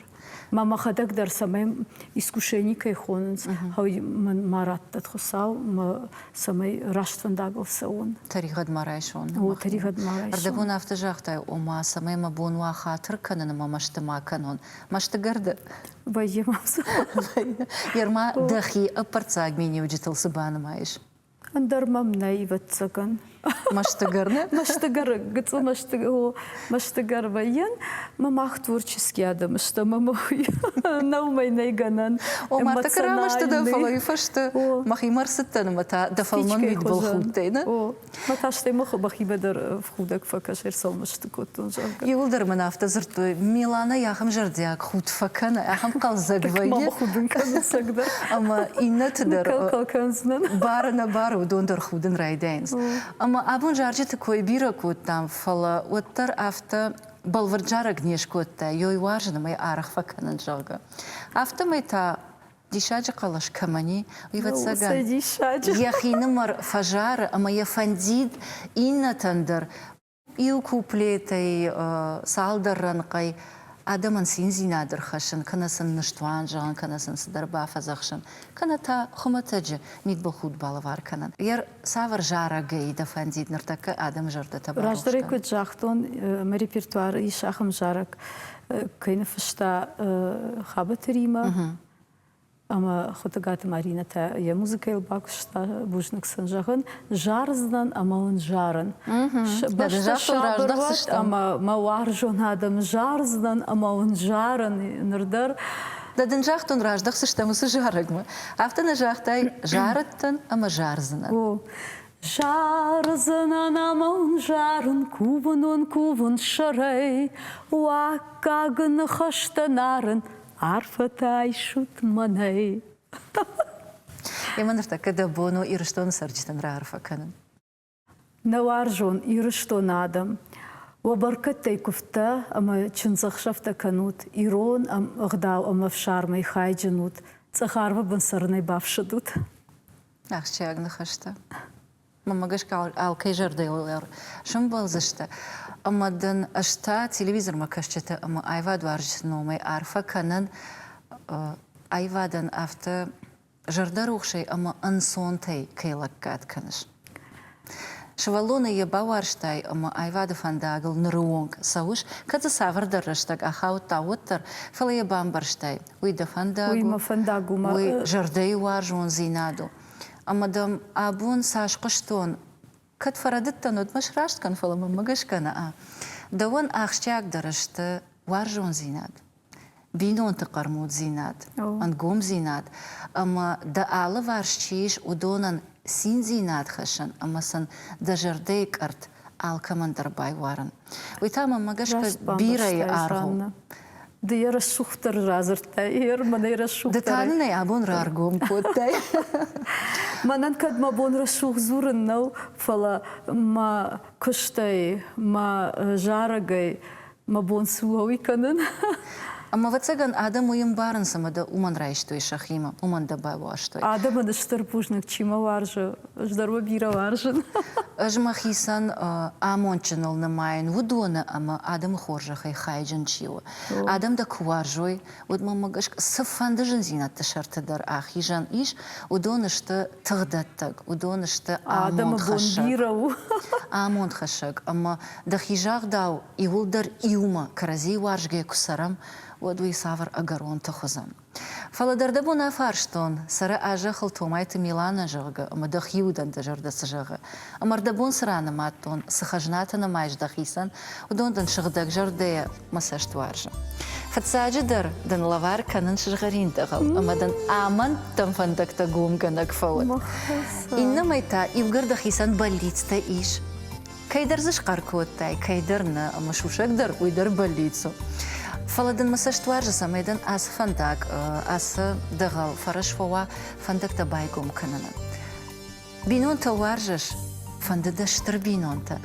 Мӕ мӕхӕдӕг дӕр цӕмӕй искушени кӕй хонынц, уый мӕн ма раттӕд Хуыцау, мӕ цӕмӕй раст фӕндагыл цӕуон. Тӕригъӕд ма райсон. О, тӕригъӕд ма райсон. Ӕрдӕбон афтӕ загътай, ома цӕмӕй мӕ бон уа хатыр кӕнын ӕмӕ мӕсты ма кӕнон. Мӕстыгӕрды? Вӕййы мӕм. Ерма дӕхи ӕппӕрццаг миниуджытыл цы банымайыс? Ӕндӕр мӕм нӕй, ӕвӕццӕгӕн. Мӕстыгӕр нӕ? Мӕстыгӕр, гыццыл мӕстыгӕр, о, мӕстыгӕр вӕййын. Мӕ мах творческий адӕм стӕм ӕмӕ уый нӕумӕй нӕй гӕнӕн. О, мартӕ рамӕсты дӕн, фӕлӕ уый фӕстӕ мӕхимӕ ӕрцыдтӕн ӕмӕ та дӕ фӕлмӕн мидбыл худтӕй, нӕ? О, мӕ та стӕй мӕхимӕ дӕр худӕг фӕкӕс, ӕрцӕуыл мӕсты кодтон, зӕгъгӕ. Иууылдӕр мын афтӕ дзырдтой, Милана ахӕм зӕрдиаг худт фӕкӕны, ахӕм хъӕлдзӕг вӕййы. худын кӕны цӕгдӕр. Ӕмӕ иннӕты дӕр бары нӕ бары, уыдон дӕр худын райдайынц. Ӕмӕ абон зарджыты кой бирӕ кодтам, фӕлӕ уӕддӕр афтӕ бӕлвырд зарӕг не скодта, ёй уарзын ӕмӕ арӕх фӕкӕнын, зӕгъгӕ. Афтӕмӕй та диссаджы хъӕлӕс кӕмӕн и, уый, ӕвӕццӕгӕн, йӕхинымӕр фӕзары ӕмӕ йӕ фӕндид иннӕтӕн дӕр иу куплетӕй, цалдӕр рӕнхъӕй адӕмӕн циндзинад ӕрхӕссын, кӕнӕ сын ныстуан зӕгъын, кӕнӕ сын цыдӕр бафӕдзӕхсын, кӕнӕ та хуымӕтӕджы мидбылхудт балӕвар кӕнын. Йӕ цавӕр зарӕгӕй дӕ фӕндид ныртӕккӕ адӕмы зӕрдӕтӕ барухс Раздӕр ӕй куыд загътон, мӕ репертуары ис ахӕм зарӕг, кӕй ныффыста Хабӕты Римӕ. Ӕмӕ Хуытыгаты Маринӕ та йӕ музыкӕйыл бакуыста, бузныг сын зӕгъын, зардзынӕн ӕмӕ уын зарын. Бӕстӕ сабыр уӕд ӕмӕ мӕ уарзон адӕм зардзынӕн ӕмӕ уын зарын ныр дӕр. Дӕ дын загътон, раздӕхдзыстӕм уыцы зарӕгмӕ. Афтӕ нӕ загътай, зарыдтӕн ӕмӕ зардзынӕн. О, Зардзынӕн ӕмӕ уын зарын, кувын уын кувын сӕрӕй, уаккаг ныхӕстӕ нарын, арфӕтӕ айсут мӕнӕй. Емӕ ныртӕккӕ дӕ бон у Ирыстоны цӕрджытӕн раарфӕ кӕнын. Нӕ уарзон Ирыстоны адӕм, уӕ бӕркӕдтӕй куывдтӕ ӕмӕ чындзӕхсӕвтӕ кӕнут, ирон ӕгъдау ӕмӕ ӕфсармӕй хайджын ут, цъӕх арвы бын цӕрынӕй бафсӕдут. Ахсджиаг ныхӕстӕ. Мӕнмӕ гӕсгӕ алкӕй зӕрдӕйыл дӕр сӕмбӕлдзысты. Ӕмӕ дын ӕз та телевизормӕ кӕсджытӕ ӕмӕ аивадуарзджыты номӕй арфӕ кӕнын аивадӕн афтӕ зӕрдӕрухсӕй ӕмӕ ӕнцонтӕй кӕй лӕггад кӕныс. Сывӕллонӕй йӕ бауарзтай ӕмӕ аивады фӕндагыл ныры онг цӕуыс, кӕд дзы цавӕрдӕр рӕстӕг ахаудта, уӕддӕр, фӕлӕ йӕ бамбӕрстай, уый дӕ фӕндаг у, уый мӕ фӕндаг у, уый зӕрдӕйы уарзондзинад у. Ӕмӕ дӕм абон цас хъуыстон, кӕд фӕрӕдыдтӕн, уӕд мӕ сраст кӕн, фӕлӕ мӕнмӕ гӕсгӕ нӕ. Дӕуӕн ахсджиагдӕр сты уарзондзинад, бинонты хъӕрмуддзинад, ӕнгомдзинад ӕмӕ дӕ алыварс чи ис, уыдонӕн циндзинад хӕссын ӕмӕ сын дӕ зӕрдӕйы къӕртт алкӕмӕн дӕр байуарын. Уый та мӕнмӕ гӕсгӕ бирӕйы аргъ у. Ды йӕ рӕсугъддӕр радзырдтай, мӕнӕй рӕсугъддӕр. Ды та нын ӕй абон раргом кодтай. Мӕнӕн кӕд мӕ бон рӕсугъд дзурын нӕу, фӕлӕ мӕ куыстӕй, мӕ зарӕгӕй мӕ бон цы у, уый кӕнын. Ӕмӕ, ӕвӕццӕгӕн, адӕм уый ӕмбарынц ӕмӕ дӕ уымӕн райстой сӕхимӕ, уымӕн дӕ бауарзтой. Адӕмӕн стыр бузныг, чи мӕ уарзы, ӕз дӕр уӕ бирӕ уарзын. Ӕз мӕхицӕн амондджыныл нымайын уыдоны ӕмӕ адӕмы хорзӕхӕй хайджын чи у. Адӕм дӕ куы уарзой, уӕд мӕнмӕ гӕсгӕ цыфӕнды зындзинӕдты сӕрты дӕр ахизӕн ис, уыдон сты тыхдӕттӕг, уыдон сты Адӕмы бон бирӕ у. Амондхӕссӕг ӕмӕ дӕхи загъдау иуылдӕр иумӕ кӕрӕдзийы уарзгӕ куы цӕрӕм, уӕд уый цавӕр ӕгӕрон тых уыдзӕн. Фӕлӕ дӕр дӕ бон афарстон, цӕры а зӕххыл Томайты Миланӕ, зӕгъгӕ, ӕмӕ дӕхи удӕн дӕ зӕрдӕ цы зӕгъы. Ӕмӕ рдӕбон цы ранымадтон, цы хӕзнатӕ нымайыс дӕхицӕн, уыдон дын сыгъдӕг зӕрдӕйӕ мӕ цӕст уарзы. Фыццаджыдӕр дын лӕвар кӕнын сызгъӕрин дӕгъӕл ӕмӕ дын амӕндтӕм фӕндӕгтӕ гомгӕнӕг фӕуӕд. Иннӕмӕй та иугӕр дӕхицӕн бӕллицтӕ ис, Кӕйдӕр дзы схъӕр кодтай, кӕйдӕр нӕ, ӕмӕ сусӕг дӕр уый дӕр бӕллиц у. Фӕлӕ дын мӕ цӕст уарзы, цӕмӕй дын ацы фӕндаг, ацы дӕгъӕл фӕрӕз фӕуа фӕндӕгтӕ байгом кӕнынӕн. Бинонтӕ уарзыс, фӕнды дӕ стыр бинонтӕ,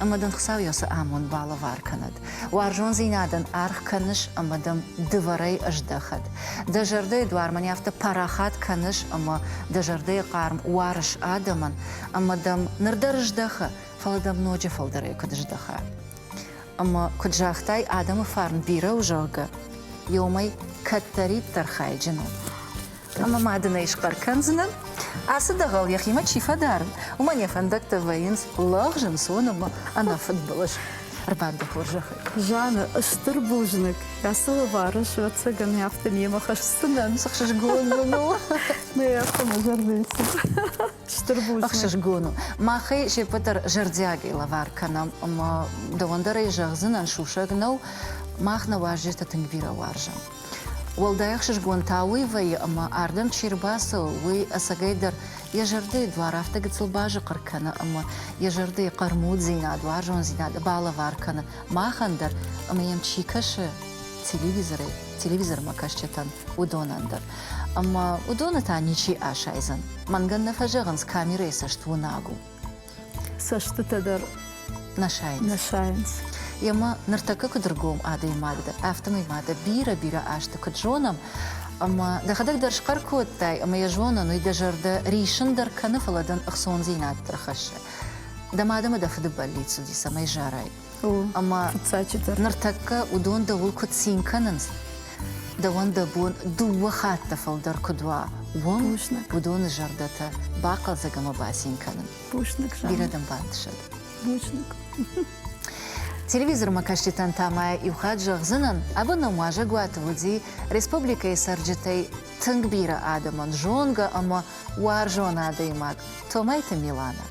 ӕмӕ дын Хуыцау йӕ цы амонд балӕвар кӕнӕд. Уарзондзинадӕн аргъ кӕныс ӕмӕ дӕм дывӕрӕй ӕздӕхӕд. Дӕ зӕрдӕйы дуар мӕн афтӕ парахат кӕныс ӕмӕ дӕ зӕрдӕйы хъарм уарыс адӕмӕн, ӕмӕ дӕм ныр дӕр здӕхы, фӕлӕ дӕм ноджы фылдӕрӕй куыд здӕха. Ӕмӕ куыд загътай, адӕмы фарн бирӕ у, зӕгъгӕ, еумӕй кӕддӕриддӕр хайджын у. Ӕмӕ ма дын ӕй схъӕр кӕндзынӕн. Ацы дӕгъӕл йӕхимӕ чи фӕдары, уымӕн йӕ фӕндӕгтӕ вӕййынц лӕгъз, ӕнцон ӕмӕ ӕнӕфыдбылыз. Ӕрбад дӕ хорзӕхӕй. Жанна, стыр бузныг. Ацы лӕвары, ӕвӕццӕгӕн, афтӕ мемӕ хӕсдзынӕн. Цы хсызгон мын у. Нӕ, афтӕ мӕ зӕрдӕйы Стыр бузныг. Ӕхсызгон у. Махӕй се ппӕт дӕр зӕрдиагӕй лӕвар кӕнӕм ӕмӕ дӕуӕн дӕр ӕй зӕгъдзынӕн, сусӕг нӕу, мах нӕ уазджытӕ тынг бирӕ уарзӕм. Уӕлдай ӕхсызгон та уый вӕййы, ӕмӕ ардӕм чи рбацӕуы, уый ӕцӕгӕйдӕр йӕ зӕрдӕйы дуар афтӕ гыццыл базыхъыр кӕны ӕмӕ йӕ зӕрдӕйы хъӕрмуддзинад, уарзондзинад балӕвар кӕны махӕн дӕр ӕмӕ йӕм чи кӕсы телевизорӕй, телевизормӕ кӕсджытӕн, уыдонӕн дӕр. Ӕмӕ уыдоны та ничи асайдзӕн. Мӕнгӕн нӕ фӕзӕгъынц, камерӕйы цӕст уынаг у. Цӕстытӕ дӕр нӕ сайынц. Нӕ сайынц. Емӕ ныртӕккӕ куыд ӕргом адӕймаг дӕ, афтӕмӕй ма дӕ бирӕ-бирӕ азты куыд зонӕм, ӕмӕ дӕхӕдӕг дӕр схъӕр кодтай, ӕмӕ йӕ зонын, уый дӕ зӕрдӕ риссын дӕр кӕны, фӕлӕ дын ӕхцондзинад дӕр хӕссы. Дӕ мад ӕмӕ дӕ фыды бӕллиц уыди, цӕмӕй зарай. Ӕмӕ ныртӕккӕ уыдон дӕуыл куыд цин кӕнынц, дӕуӕн дӕ бон дыууӕ хатты фылдӕр куыд уа, уым уыдоны зӕрдӕтӕ бахъӕлдзӕг ӕмӕ бацин кӕнын. Бузныг. Бирӕ дын бантысӕд. Бузныг. Телевизормӕ кӕсджытӕн та ма иу хатт зӕгъдзынӕн, абон нӕм уазӕгуаты уыди республикӕйы цӕрджытӕй тынг бирӕ адӕмӕн зонгӕ ӕмӕ уарзон адӕймаг Томайты Миланӕ.